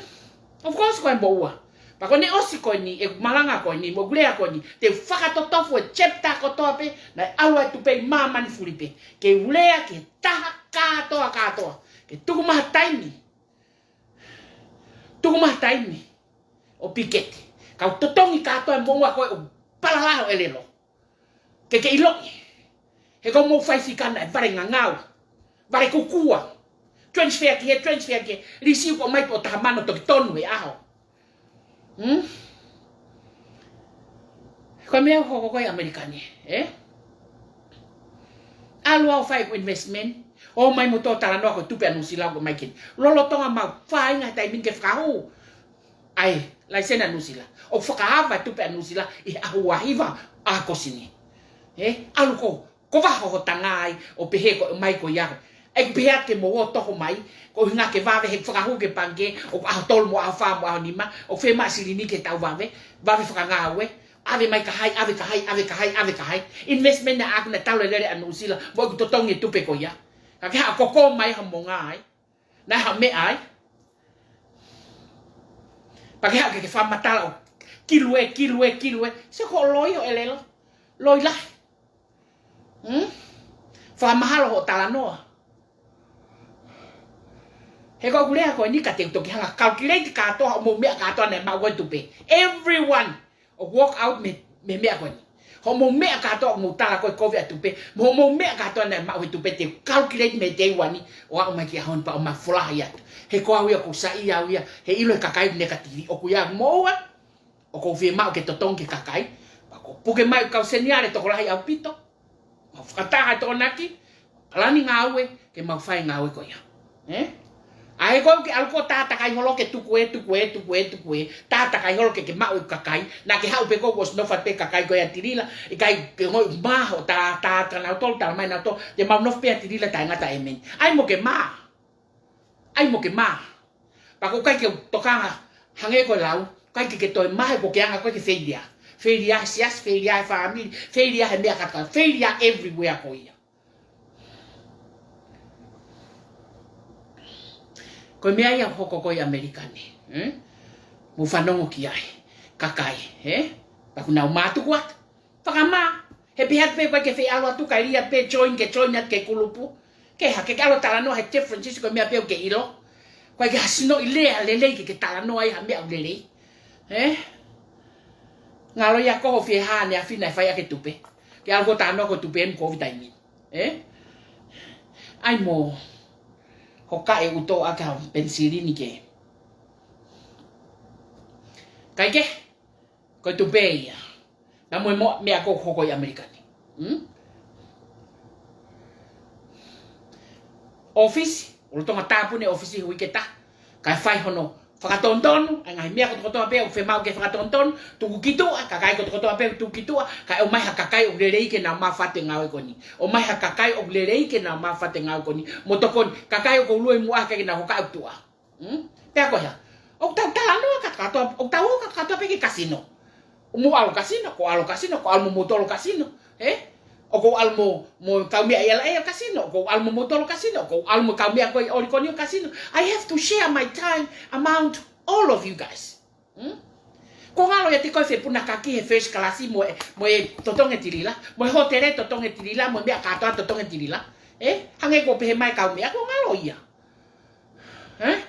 Of course, ko e moʻua. Pea ko ʻene ʻosi ko eni, ʻeku malanga ko eni, mo ʻeku lea ko eni, te u fakatotofu e chapter kotoa pē, naʻe ʻalu ai e tupe ʻi māmani fulipē. Ke u lea ki he taha kātoa kātoa. Ke tuku mai ha taimi. Tuku mai ha taimi. ʻO piketi. Kau totongi kātoa e moʻua ko ē ʻoku palala hoʻo ʻelelo. Ke ke ʻiloʻi. He ko hoʻomou fai fika naʻe vale ngangau. Vale kukua. Transfer ki hē, transfer ki hē. Lisi ʻoku ʻomai pē ʻo taha mano toki tonu he ʻaho. Hmm? Ko e meʻa ʻoku hoko ko ē ʻi ʻAmelika ni, ē? ʻAlu ʻo fai ʻeku investment. ʻOmai mo toe talanoa ko e tupe ʻa Nuʻusila ʻoku ʻomai ki heni. Lolotonga mau fāinga he taimi ni ke fakahū ʻa e laiseni ʻa Nuʻusila. ʻO fakaava e tupe ʻa Nuʻusila ʻi he ʻaho ua hiva ʻo ʻAokosi ni. Ē, ʻalu ko, ko vaho ho tanga ai, ʻo pehē ko e ʻomai ko ia. ʻEku pehē atu ke mou ō toho mai, ko e ʻuhinga ke vave he fakahū ki he pangikē, ʻo ʻaho tolu mo ʻaho fā mo ʻaho nima, ʻo fiemaʻu silini ke tau vave, vave fakangāue, ʻave mai ka hai, ʻave ka hai, ʻave ka hai, ʻave ka hai. Investment naʻa ʻaku naʻe talu e lele ʻa Nuʻusila, mo ʻeku totongi e tupe ko ia. Ka ke haʻu ʻo koko mai ha monga ai. Naʻe haʻu meʻa ai. Pea ke haʻu ke ke fakamatala ʻo kilu ē, kilu ē, kilu ē. Sio ko hoʻo loi hoʻo ʻelelo. Loi lahi. Hmm? Fakamahalo hoʻo talanoa. He ko ʻeku lea ko eni ka te u toki hanga calculate kātoa hoʻomou meʻa kātoa naʻe maʻu ko ē tupe. Everyone. ʻO walk out mei, mei he meʻa ko eni. Hoʻomou meʻa kātoa ʻoku mou tala ko e kovi ʻa tupe, mo hoʻomou meʻa kātoa naʻe maʻu he tupe te u calculate mei he teu ani, ʻo aʻu mai ki he ʻaho ni pea ʻomai folahi atu. He ko au ia ʻoku ou saiʻia au ia, he ʻilo e kakai ʻoku negative, ʻoku ʻi ai moʻua, ʻoku ou fiemaʻu ke totongi ki he kakai, pea ʻoku ou puke mai kau seniale tokolahi ʻaupito. Mau fakataha e Tokonaki, palani ngāue, ke mau fai e ngāue ko ia. Ē? ʻA ē ko ē ke ʻalu ko ē ʻo tātakai holo ke tuku ē, tuku ē, tuku ē, tuku ē, tātakai holo ke ke maʻu e kakai, naʻa ke haʻu pē ko ē ʻosi nofo pē kakai ko ē ʻa Tilila, ʻikai ke ngoi mā hoʻo tā, tā, tā nautolu, tala mai nautolu, te mau nofo pē ʻa Tilila taʻengata ʻa e meni. ʻAi mo ke mā. ʻAi mo ke mā. Pea ko e ʻikai ke u tokanga hangē ko e lau, ʻikai ke ke toe mā he ko e anga ko ē ke failure. Failure he siasi, failure he fāmili, failure he meʻa kātoa, failure everywhere ko ia. Ko e meʻa ia ʻoku hoko ko ē ʻi ʻAmelika ni, ē? Mou fanongo ki ai, kakai, ē? Pea ʻoku nau mātuku atu. Fakamā. He pehē atu pē ʻoku ʻikai ke fie ʻalu atu, kae lī atu pē join, ke join atu ki he kulupu. Ke hā, ke ke ʻalu ʻo talanoa he differences ko e meʻa pē ʻoku ke ʻilo. ʻOku ʻikai ke ha sinoʻi lea lelei ke ke talanoa ai ha meʻa ʻoku lelei. Ē? Ngalo ia ko hoʻo fie hā ʻaneafi naʻe fai ʻaki e tupe. Ke ʻalu ko ē ʻo talanoa ko e tupe ʻoku ʻomi ko e taimi ni. Ē? ʻAi mo hokaʻi ʻuto ʻaki ha penisilini ke. Kae kehe, ko e tupe ia. Naʻa mo e mo-, meʻa ʻoku hoko ʻi ʻAmelika ni. Hmm? ʻOfisi, ʻo lolotonga tāpuni ʻa e ʻofisi he uike ʻe taha. Kae fai hono fakatonutonu ʻa e ngaahi meʻa kotokotoa pē ʻoku fiemaʻu ke fakatonutonu, tuku ki tuʻa, kakai kotokotoa pē tuku ki tuʻa, kae ʻomai ha kakai ʻoku lelei ke nau maʻu ʻa e ngāue ko eni. ʻOmai ha kakai ʻoku lelei ke nau maʻu ʻa e ngāue ko eni. Mo tokoni, kakai ʻoku lue muʻa ke nau hokaʻi tuʻa. Hmm? Pea ko e hā? ʻOku tau talanoa katoa, ʻoku tau ō katoa pē ki he kasino. Mo ʻalu kasino, ko ʻalu kasino, ko ʻalu mo motolo kasino. Ē? ʻOku ou ʻalu mo, mo kaumeʻa ʻi L A kasino, ʻoku ou ʻalu mo motolo kasino, ʻoku ou ʻalu mo kaumeʻa ko ē ʻi ʻOlikoni kasino. I have to share my time among all of you guys. Hmm? Ko e ngalo ia te ko e fepunakaki he first class mo e, mo e totongi tilila, mo e hōtele totongi tilila, mo e meʻa katoa totongi tilila. Ē? Hangē ko e pehē mai kaumeʻa, ko e ngalo ia. Ē?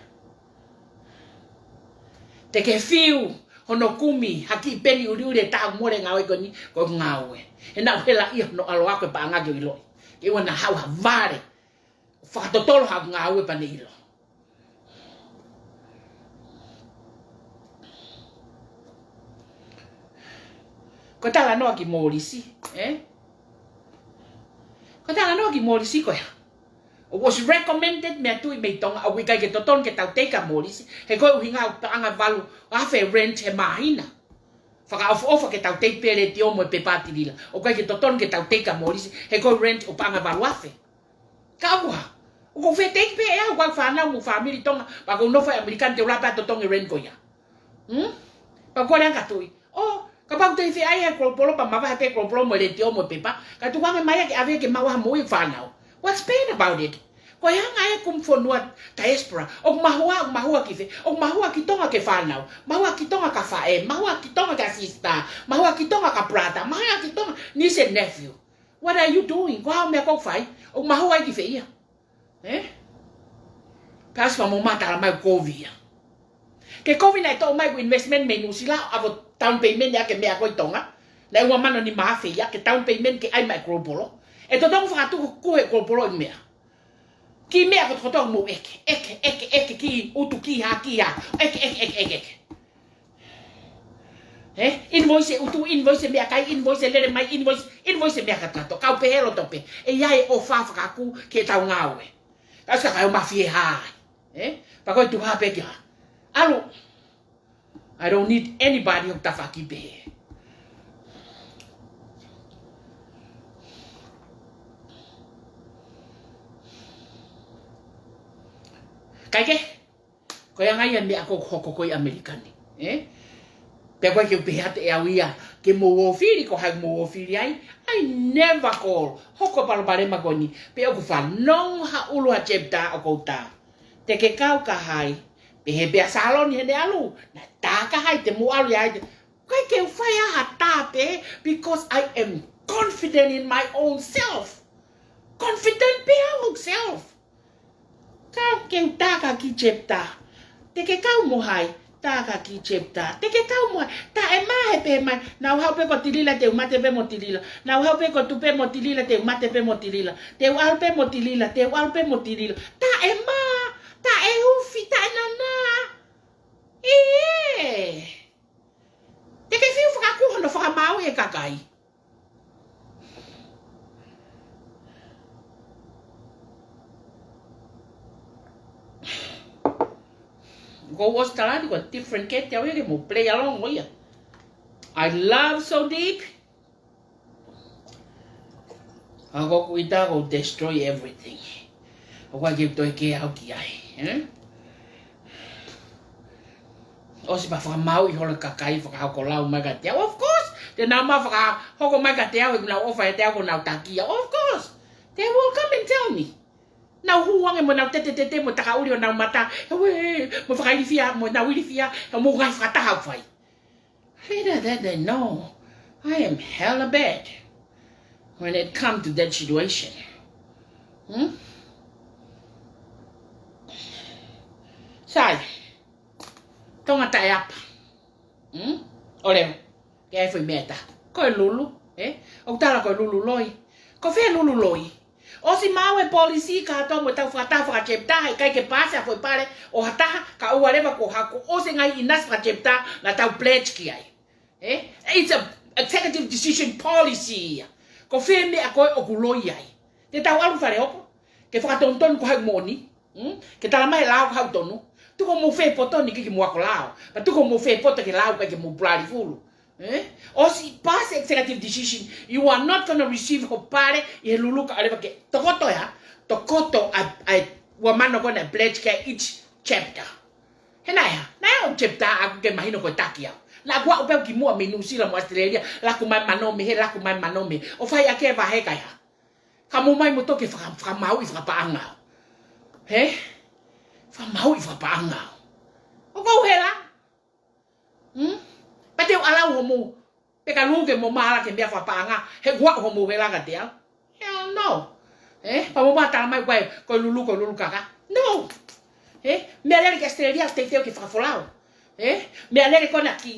Te ke fiu hono kumi ha kiʻi peni ʻuliʻuli ʻe taha ʻoku mole ngāue ko eni, ko e ngāue. He naʻa ku hela ia hono ʻalu ʻo ako e paʻanga ke u ʻiloʻi. Ke ʻoua naʻa haʻu ha vale fakatotolo ha ngāue pea ne ʻilo. Ko e talanoa ki Molisi, ē? Ko e talanoa ki Molisi ko e hā? It was recommended meʻa tui mei Tonga, ʻoku ʻikai ke totonu ke tau teiki ʻa Molisi, he ko e ʻuhinga ʻoku paʻanga valu afe rent he māhina. Fakaʻofoʻofa ke tau teiki pē letiō mo e pepa tilila. ʻOku ʻikai ke totonu ke tau teiki ʻa Molisi, he ko e rent ʻoku paʻanga valu afe. Ka ʻoku hā? ʻOku ou fie teiki pē ʻe au, ko e fānau mo e fāmili Tonga, pea ʻoku ou nofo ʻi ʻAmelika ni te u lava pē ʻo totongi e rent ko ia. Hmm? Pea u kole ange ki he tui. ʻO, kapau te u fie ʻai ʻa e kolopolo pea mavahe pē kolopolo mo e letiō mo e pepa, kae tuku ange mai ia ke ʻave ke maʻu ha moʻui e fānau. What's bad about it? Ko e anga e kumi fonua diaspora. ʻOku mahua, ʻoku mahua ki fē? ʻOku mahua ki Tonga ki he fānau. Mahua ki Tonga ki he faʻē. Mahua ki Tonga ki he sister. Mahua ki Tonga ki he brother. Mahua ki Tonga niece and nephew. What are you doing? Ko e hā e meʻa ʻoku fai? ʻOku mahua ai ki fē ia? Ē? Pea ʻosi pea mo mata la mai kovi ia. Ke kovi naʻe toʻo mai ʻeku investment mei Nuʻusila, ʻave down payment ia ki he meʻa ko ē ʻi Tonga. Naʻe ua mano nima afe ia, ke down payment ke ʻai mai e kolopolo. ʻE totongi fakatuku ʻe he kolopolo ʻeku meʻa. Kiʻi meʻa kotokotoa mou ʻeke, ʻeke, ʻeke, ʻeke, kiʻi utu, kiʻi hā, kiʻi hā. ʻEke, ʻeke, ʻeke, ʻeke, ʻeke. Ē? Invoice ʻutu, invoice meʻakai, invoice lele mai, invoice, invoice meʻa katoa katoa. Kau pehē loto pē. ʻE ʻi ai e ʻofa fakakū ki heʻetau ngāue. Ka ʻosi ka kai o mafie hai. Ē? Pea ko e tuha pē ki ha. ʻAlu. I don't need anybody ʻoku tafaʻaki pehē. Kae kehe, ko e anga ia e meʻa ʻoku hoko ko ē ʻi ʻAmelika ni. Ē? Pea ko e ke u pehē atu ʻe au ia, ke mou ō fili, ko hai mou ō fili ai, I never call. Hoko e palopalema ko eni, pea ʻoku fanongo ha ʻulu ha chapter ʻoku ou tā. Te ke kau ki hai, pehē pē ʻa Saloni heʻene ʻalu, naʻe tā ki hai te mou ʻalu ia ai te. Ko e ke u fai ʻa ha tā pē, because I am confident in my own self. Confident pē au hoku self. Ka ke u tā ki ha kiʻi chapter. Te ke kau mo hai, tā ki ha kiʻi chapter. Te ke kau mo hai, taʻe mā he pehē mai, naʻa ku haʻu pē ko tilila te u mate pē mo tilila. Naʻa ku haʻu pē ko tupe mo tilila te u mate pē mo tilila. Te u ʻalu pē mo tilila, te u ʻalu pē mo tilila. Taʻe mā, taʻe ufi, taʻe nanā. ʻIo. Te ke fiu fakakū hono fakamaauʻi e kakai. Ko Australia, ko e different kete au ia ke mou play along mo ia. I love so deep. ʻA ko ʻeku ʻita ʻoku destroy everything. ʻOku ʻikai ke toe kē au ki ai, ē? ʻOsi pea fakamaauʻi holo e kakai fakahoko lau mai kiate au. Of course, te nau ma fakahoko mai kiate au, he ʻoku nau ʻofa ʻiate au, ʻoku nau taki au. Of course, they will come and tell me. Nau hū ange mo nau tetetete mo takaʻuli honau mata. He ue, mo fakailifia, mo nau ilifia, he mo ngai fakataha ʻoku fai. Little did they know, I am hella bad when it come to that situation. Hmm? Sai, Tonga taʻeapa. Hmm? ʻOleva, ke ai foʻi meʻa ʻe taha. Ko e lulu, ē? ʻOku tala ko e lulu loi. Ko fē lulu loi? ʻOsi maʻu e policy kātoa mo ʻetau fakataha faka-chapter, ʻikai ke paasi ha foʻi pale ʻo ha taha, kae ʻoua leva kuo hoko ʻosi e ngaahi ʻinasi faka-chapter naʻa tau pledge ki ai. Eh? It's a executive decision policy ia. Ko fē meʻa ko ē ʻoku loi ai? Te tau ʻalu Falehopo ke fakatonutonu ko hai moʻoni? Hmm? Ke tala mai e lao ko hai tonu? Tuku hoʻomou fē poto ni ke ke mo ako lao. Pea tuku hoʻomou fē poto ke lao kae ke mo pulali fulu. Eh? ʻOsi paasi executive decision, you are not gonna receive hoʻo pale ʻi he luluka ʻo leva ke tokoto ia, tokoto ʻa, ʻa e ua mano ko ena pledge ki ai each chapter. He naʻe hā, naʻe ʻo chapter ʻaku ke mahino ko e taki au. Naʻa ku aʻu pē au ki muʻa mei New Zealand mo Australia, laku mai mano mei hē, laku mai mano mei hē. ʻO fai ʻaki e vahe kae hā. Ka mou mai mo toki faka-, fakamāuʻi fakapaʻanga au. He? Fakamāuʻi fakapaʻanga au. ʻOku ou hela. Hmm? Pea te u ʻalu au hoʻomou, pea ka lū ke mo mālōlō ke meʻa fakapaʻanga, he ʻoku ou hoʻomou hela kiate au. Hell no. Eh? Pea mo mātala mai ko e, ko e lulu, ko e lulu kaka. No. Eh? Meʻalele ki Australia, teitei ke fakafolau. Eh? Meʻalele ko ena ki,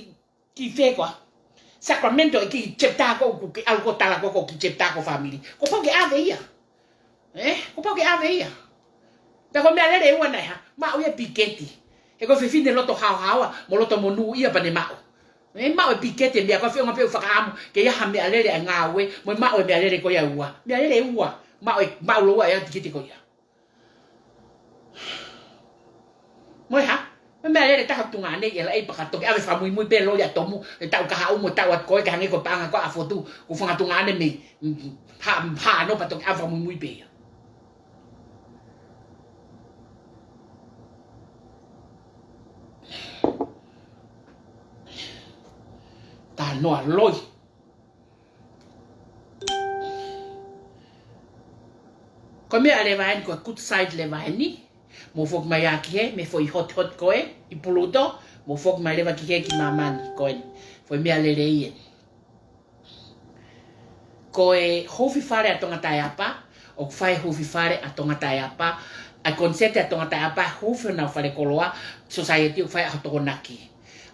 ki fē koā? Sacramento ʻi he kiʻi chapter ko ē ʻoku ke ʻalu ko ē ʻo tala ko ē ko e kiʻi chapter ko e family. Kuo pau ke ʻave ia. Eh, kuo pau ke ʻave ia. Pea ko e meʻalele ʻe ua naʻe hā, maʻu ia e piketi. He ko e fefine loto haohaoa, mo loto monūʻia pea ne maʻu. Eh, maʻu e piketi e meʻa ko ē, feʻunga pē ʻoku fakaʻamu ke ʻi ai ha meʻalele ʻa e ngāue, mo e maʻu e meʻalele ko ia ʻe ua. Meʻalele ʻe ua, maʻu e, maʻu lōua e tikite ko ia. Mo e hā? Mo e meʻalele taha tuongaʻane ia la e pakato ke ʻave fakamuimui pē loli ʻa Tomu, e taʻu kahaʻu mo e taʻu atu ko ē ke hangē ko e paʻanga ko ē ʻa Fotu, ko e fanga tuongaʻane mei, mm, hā, hā no pea toki ʻave fakamuimui pē ia. Talanoa loi. Ko e meʻa leva eni, ko e good side leva eni. Mou foki mai ā ki hē, mei he foʻi hot hot ko ē ʻi Puluto, mou foki mai leva ki hē ki māmani ko eni. Foʻi meʻalele eni. Ko e huufi fale ʻa Tongataʻeapa, ʻoku fai huufi fale ʻa Tongataʻeapa, ʻa e koniseti ʻa Tongataʻeapa, huufi honau falekoloa, society ʻoku fai ʻaho Tokonaki.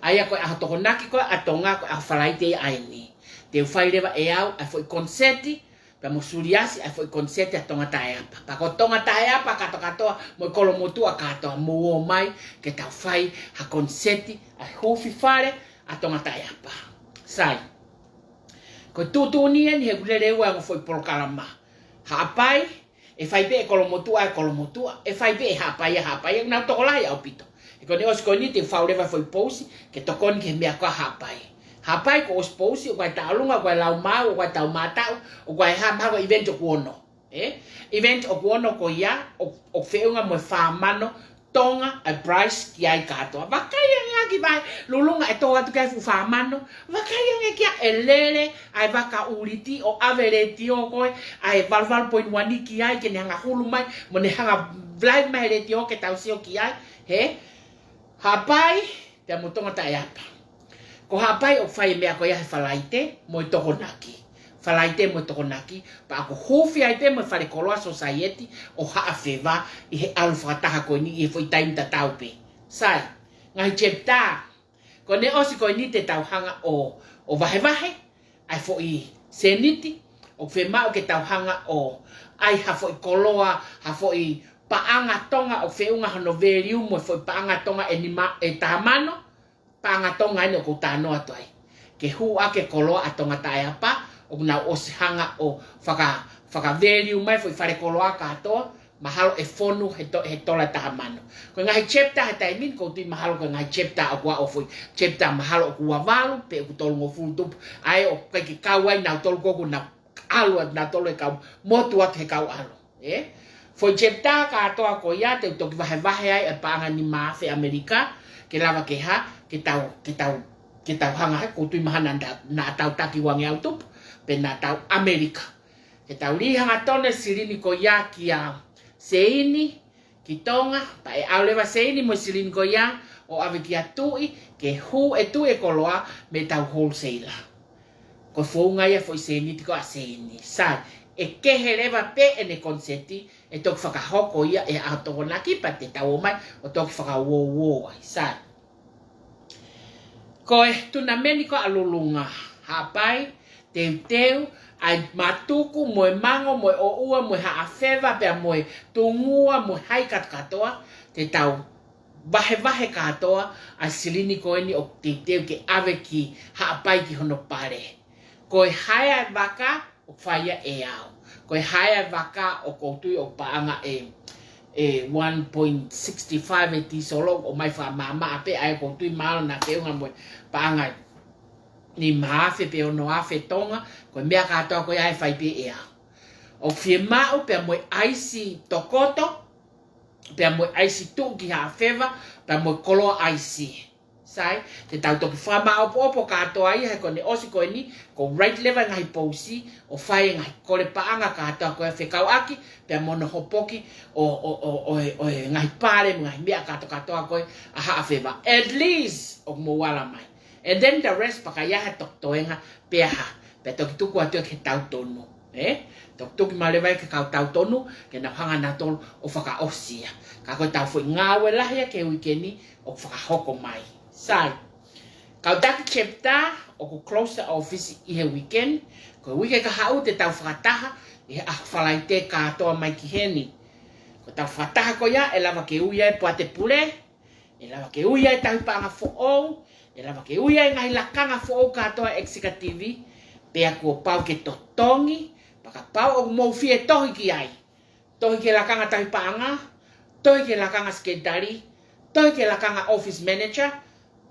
ʻA ia ko e ʻaho Tokonaki ko ē ʻa Tonga, ko e ʻaho Falaite ia ʻaeni. Te u fai leva ʻe au ʻa e foʻi koniseti, pea mo Suliasi ʻa e foʻi koniseti ʻa Tongataʻeapa. Pea ko Tongataʻeapa kātoa kātoa, mo e kolomotuʻa kātoa, mou ō mai ke tau fai ha koniseti ʻa e huufi fale ʻa Tongataʻeapa. Sai. Ko e tuʻutuʻuni eni he ʻoku lele ua e ongo foʻi polokalama. Haʻapai, ʻe fai pē ʻe kolomotuʻa ʻe kolomotuʻa, ʻe fai pē ʻe Haʻapai ʻe Haʻapai, ʻoku nau tokolahi ʻaupito. He ko eni ʻosi ko eni te u fau leva e foʻi pousi, ke tokoni ki he meʻa ko ē ʻa Haʻapai. Haʻapai kuo ʻosi pousi, ʻoku ʻi ai e taʻalunga, ʻoku ʻi ai e laumāu, ʻoku ʻi ai e taumātaʻu, ʻoku ʻi ai e hā, mahalo ko e event ʻoku ono. Eh? Event ʻoku ono ko ia, ʻo, ʻoku feʻunga mo e fā mano, Tonga, ʻa e price ki ai kātoa. Vakai ange ki he vahe lulunga ʻe tō atu ki ai e fuʻu fā mano. Vakai ange ki ai ʻe lele ʻa e vaka ʻuliti ʻo ʻave letiō ko ē, ʻa e valu valu poini ua ni ki ai ke ne hanga hulu mai, mo ne hanga live mai letiō ke tau sio ki ai. He? Haʻapai, pea mo Tongataʻeapa. Ko Haʻapai ʻoku fai e meʻa ko ia he Falaite mo e Tokonaki. Falaite mo e Tokonaki, pea ʻoku huufi ai pē mo e falekoloa society ʻo Haʻafeva ʻi he ʻalu fakataha ko eni ʻi he foʻi taimi tatau pē. Sai, ngaahi chapter. Ko eni ʻosi ko eni te tau hanga ʻo, ʻo vahevahe ʻa e foʻi sēniti, ʻoku fiemaʻu ke tau hanga ʻo ʻai ha foʻi koloa, ha foʻi paʻanga Tonga ʻoku feʻunga hono value mo e foʻi paʻanga Tonga ʻe nima, ʻe taha mano, paʻanga Tonga eni ʻoku ou talanoa atu ai. Ke hū ʻaki e koloa ʻa Tongataʻeapa, ʻoku nau ʻosi hanga ʻo faka, faka value mai e foʻi falekoloa kātoa, mahalo ʻe fonu he to-, he tola ʻe taha mano. Ko e ngaahi chapter he taimi ni, ʻoku ou tui mahalo ko e ngaahi chapter ʻoku ʻaʻo foʻi chapter mahalo ʻoku ua valu, pe ʻoku tolungofulu tupu. ʻA ia ʻoku ʻikai ke kau ai nautolu ko ē ʻoku nau ʻalu atu nautolu he kau, motu atu he kau ʻalu. Eh? Foʻi chapter kātoa ko ia te u toki vahevahe ai e paʻanga nima afe ʻAmelika, ke lava ke hā, ke tau, ke tau, ke tau hanga he ʻoku ou tui mahalo naʻa, naʻa tau taki uangeau tupu, pe naʻa tau ʻAmelika. Ke tau lī hangatonu e silini ko ia kia Seini, ki Tonga, pea ʻe ʻalu leva Seini mo e silini ko ia ʻo ʻave kia Tuʻi, ke hū ʻe Tuʻi e koloa mei heʻetau wholesaler. Ko e founga ia e foʻi sēniti ko ē ʻa Seini. Sai, ʻe kehe leva pē ʻene koniseti, ʻe toki fakahoko ia he ʻaho Tokonaki pea te tau ō mai ʻo toki fakauouo ai. Sai. Ko e tunameni ko ē ʻa Lulunga, Haʻapai, teuteu, ʻa e mātuku, mo e mango, mo e ʻoʻua, mo e haʻa feva, pea mo e tungua, mo e hai kātoa, te tau vahevahe kātoa ʻa e silini ko eni ʻoku teuteu ke ʻave ki Haʻapai ki hono pale. Ko e hire ʻa e vaka ʻoku fai ia ʻe au. Ko e hire ʻa e vaka ʻoku ou tui ʻoku paʻanga ʻe, ʻe one point six five e tīsolo, ʻomai fakamāmā pē, ʻa ia ʻoku ou tui mahalo naʻa feʻunga mo e paʻanga nima afe pe ono afe Tonga, ko e meʻa kātoa ko ia ʻe fai pē ʻe au. ʻOku fiemaʻu pea mo e ʻaisi tokoto, pea mo e ʻaisi tuʻu ki Haʻa Feva, pea mo e koloa ʻaisi. Sai, te tau toki fakamāʻopoʻopo kātoa ia he ko ʻene ʻosi ko eni, ko e write leva e ngaahi pousi, ʻo fai e ngaahi kole paʻanga kātoa ko ia fekauʻaki, pea mo hono hopoki ʻo, ʻo, ʻo, ʻo, ʻo e ngaahi pale, mo e ngaahi meʻa kātoa kātoa ko ia ʻa Haʻa Feva. At least, ʻoku mou ala mai. And then the rest, pea ka ʻi ai ha toki toenga, pea hā, pea toki tuku atu ia ki he tautonu. Ē? Toki tuku mai leva ia ki he kau tautonu, ke nau hanga nautolu ʻo fakaʻosi ia. Ka ko e tau foʻi ngāue lahi ia ki he uike ni, ʻoku fakahoko mai. Sai. Kau taki chapter, ʻoku close ʻa e office ʻi he weekend, ko e uike kahaʻu te tau fakataha, ʻi he ʻaho Falaite kātoa mai ki heni. Ko e tau fakataha ko ia, ʻe lava ke ui ai e poate pule, ʻe lava ke ui ai e tauhi paʻanga foʻou, ʻe lava ke ui ai e ngaahi lakanga foʻou kātoa executive, pea kuo pau ke totongi, pea kapau ʻoku mou fie tohi ki ai. Tohi ki he lakanga tauhi paʻanga, tohi ki he lakanga sekelitali, tohi ki he lakanga office manager,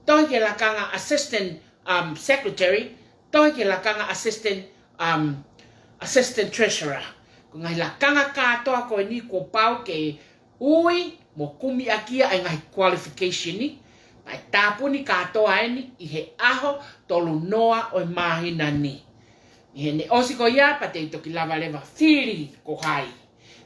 tohi ki he lakanga assistant, um, secretary, tohi ki he lakanga assistant, um, assistant treasurer. Ko e ngaahi lakanga kātoa ko eni kuo pau ke ui mo kumi ʻaki ia ʻa e ngaahi qualification ni, pea ʻe tāpuni kātoa eni ʻi he ʻaho tolu noa ʻo e māhina ni. ʻI heʻene ʻosi ko ia, pea te u toki lava leva fili ko hai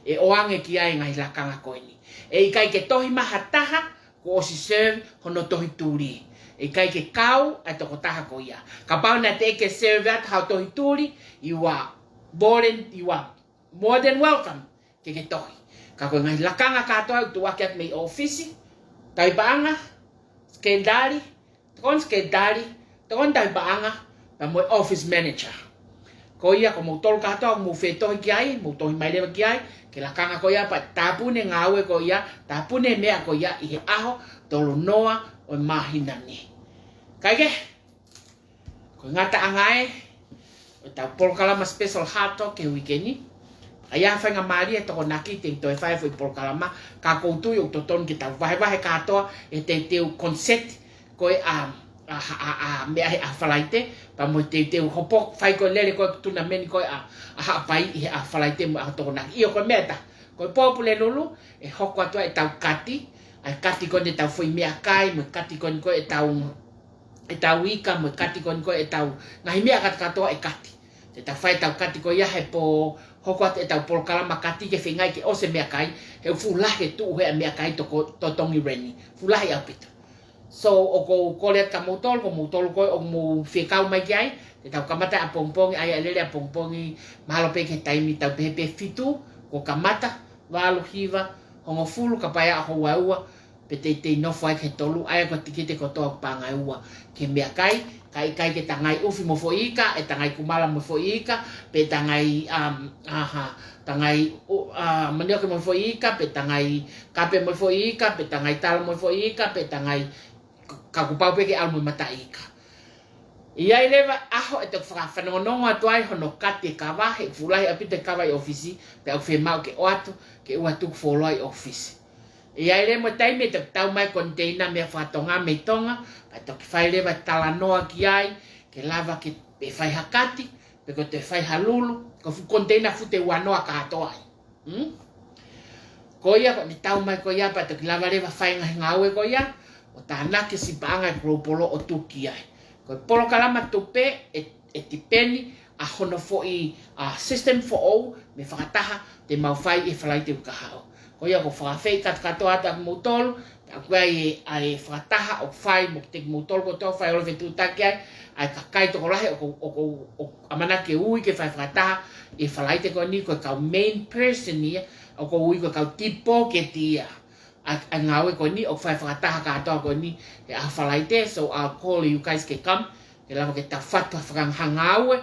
ʻe ʻoange ki ai e ngaahi lakanga ko eni. ʻE ʻikai ke tohi mai ha taha kuo ʻosi serve hono tohi tuli. ʻE ʻikai ke kau ʻa e tokotaha ko ia. Kapau naʻe teʻeki ke serve atu hao tohi tuli, you are more than, you are more than welcome ke ke tohi. Ka ko e ngaahi lakanga kātoa ʻoku tuʻu ʻaki atu mei ʻōfisi, tauhi paʻanga, sekelitali, tokoni sekelitali, tokoni tauhi paʻanga, pea mo e office manager. Ko ia ko moutolu kātoa ʻoku mou fie tohi ki ai, mou tohi mai leva ki ai, ki he lakanga ko ia pea tāpuni e ngāue ko ia, tāpuni e meʻa ko ia ʻi he ʻaho tolu noa ʻo e māhina ni. Kae kehe, ko e ngataʻanga ē ʻo e tau polokalama special Hot Talk ki he uike ni. Ka ʻi ai ha faingamālie ʻe tokonaki te u toe fai e foʻi polokalama, ka ʻoku ou tui ʻoku totonu ke tau vahevahe kātoa e teuteu concert ko ē ʻa, ʻa, ʻa, ʻa, meʻa he ʻaho Falaite, pea mo e teuteu hopo, fai ko ē lele ko ē tournament ko ē ʻa, ʻa Haʻapai ʻi he ʻaho Falaite mo e ʻaho Tokonaki. ʻIo, ko e meʻa ʻe taha. Ko e Pōpula Lulu, ʻe hoko atu ai e tau kati, ʻa e kati ko eni e tau foʻi meʻakai, mo e kati ko eni ko ē e tau, e tau ika, mo e kati ko eni ko ē e tau ngaahi meʻa kātoa ʻe kati. Te tau fai e tau kati ko ia he pō, hoko atu e tau polokalama kati ke feingaʻi ke ʻosi e meʻakai, he ʻoku fuʻu lahi e tuʻu he ʻa e meʻakai toko, totongi reni. Fuʻu lahi ʻaupito. So, ʻoku ou kole atu kia moutolu, ko moutolu ko ē ʻoku mou fie kau mai ki ai, te tau kamata ʻapongipongi, ʻai ʻa e lele ʻapongipongi, mahalo pē ki he taimi tau pehē pē fitu, kuo kamata, valu, hiva, hongofulu, kapau ʻe aʻu houa ua, pe teitei nofo ai ki he tolu, ʻa ia ko e tikite kotoa ʻoku paʻanga ʻe ua ki he meʻakai, ka ʻikai ke tangai ʻufi mo e foʻi ika, ʻe tangai kumala mo e foʻi ika, pe tangai, um, aha, tangai, u-, uh, manioke mo e foʻi ika, pe tangai kape mo e foʻi ika, pe tangai talo mo e foʻi ika, pe tangai ka kuo pau pē ke ʻalu mo e mataʻi ika. ʻI ai leva ʻaho ʻe toki fakafanongonongo atu ai hono kati e kava, he fuʻu lahi ʻaupito e kava ʻi ʻōfisi, pea ʻoku fiemaʻu ke ʻoatu, ke ʻoatu ke fuoloa ʻi ʻōfisi. ʻI ai leva mo e taimi ʻe toki tau mai e koniteina meʻa faka-Tonga mei Tonga, pea toki fai leva e talanoa ki ai, ke lava ke, pe fai ha kati, pe ko e toe fai ha lulu, ko e fuʻu koniteina fute ua noa kātoa ai. Hmm? Ko ia, ko ʻene tau mai ko ia, pea toki lava leva fai e ngaahi ngāue ko ia, ʻo tānaki e siʻi paʻanga e global ʻo tuku ai. Ko e polokalama tupe, ʻe, ʻe tipeni ʻa hono foʻi, ʻa e system foʻou, mo e fakataha, te mau fai ʻi he Falaite uike kahaʻu. Ko ia ʻoku ou fakaafeʻi kātoa atu kia moutolu, pea ʻoku ʻi ai e, ʻa e fakataha ʻoku fai mo kimoutolu kotoa ʻoku fai holo fetuʻutaki ai, ʻa e kakai tokolahi ʻoku, ʻoku, ʻoku ʻamanaki ke ui ke fai fakataha ʻi he Falaite ko eni ko e kau main person ia, ʻoku ui ko e kau tipoketi ia. ʻA, ʻa e ngāue ko eni ʻoku fai fakataha kātoa ko eni he ʻaho Falaite, so I'll call you guys ke come, ke lava ke tau fatu ha fakahangāue,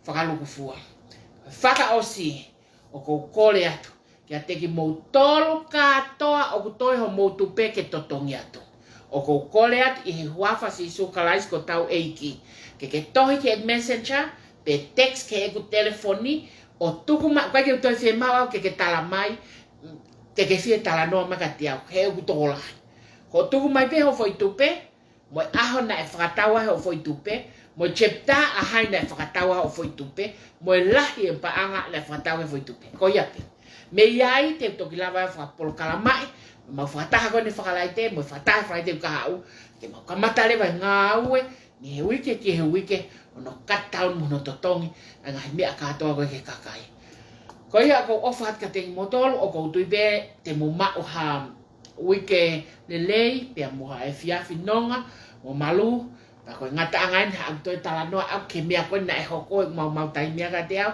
fakalūkufua. Fakaʻosi, ʻoku ou kole atu kiate kimoutolu kātoa ʻoku toe hoʻomou tupe ke totongi atu. ʻOku ou kole atu ʻi he huafa ʻo Sīsū Kalaisi ko hotau ʻEiki, ke ke tohi ki he Messenger, pe text ki heʻeku telefoni, ʻo tuku mai, ʻoku ʻikai ke u toe fiemaʻu au ke ke tala mai, ke ke fie talanoa mai kiate au, he ʻoku tokolahi. Ko e tuku mai pē hoʻo foʻi tupe, mo e ʻaho naʻe fakatau ai hoʻo foʻi tupe, mo e chapter ʻa hai naʻe fakatau ai hoʻo foʻi tupe, mo e lahi e paʻanga naʻe fakatau ai hoʻo foʻi tupe. Ko ia pē. Mei ai te u toki lava ʻo fakapolokalamaʻi, mau fakataha ko eni Fakalaite, mo e fakataha Fakalaite ʻoku haʻu, ke mau kamata leva e ngāue, mei he uike ki he uike, ʻo hono cut down mo hono totongi ʻa e ngaahi meʻa kātoa ko ē ki he kakai. Ko ia ʻoku ou ʻofa atu kiate kimoutolu, ʻoku ou tui pē te mou maʻu ha uike lelei, pea mo ha efiafi nonga mo malu. Pea ko e ngataʻanga eni haʻaku toe talanoa ʻaʻaku ki he meʻa ko ē naʻe hoko ʻi heʻemau taimi ʻa kiate au.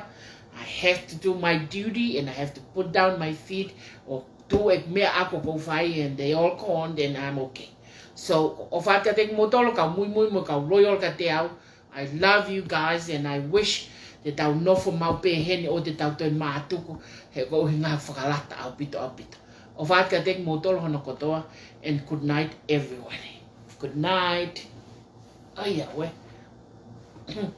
I have to do my duty and I have to put down my feet or do e meʻa ʻaʻaku ʻoku ou fai, and they all gone, then I'm okay. So, ʻofa atu kiate kimoutolu kau muimui mo e kau loyal kiate au. I love you guys and I wish te tau nofo maʻu pē heni ʻo te tau toe mātuku, he ʻoku ou ʻuhinga fakalata ʻaupito, ʻaupito. ʻOfa atu kiate kimoutolu hono kotoa, and good night everyone. Good night. ʻAi ā ē.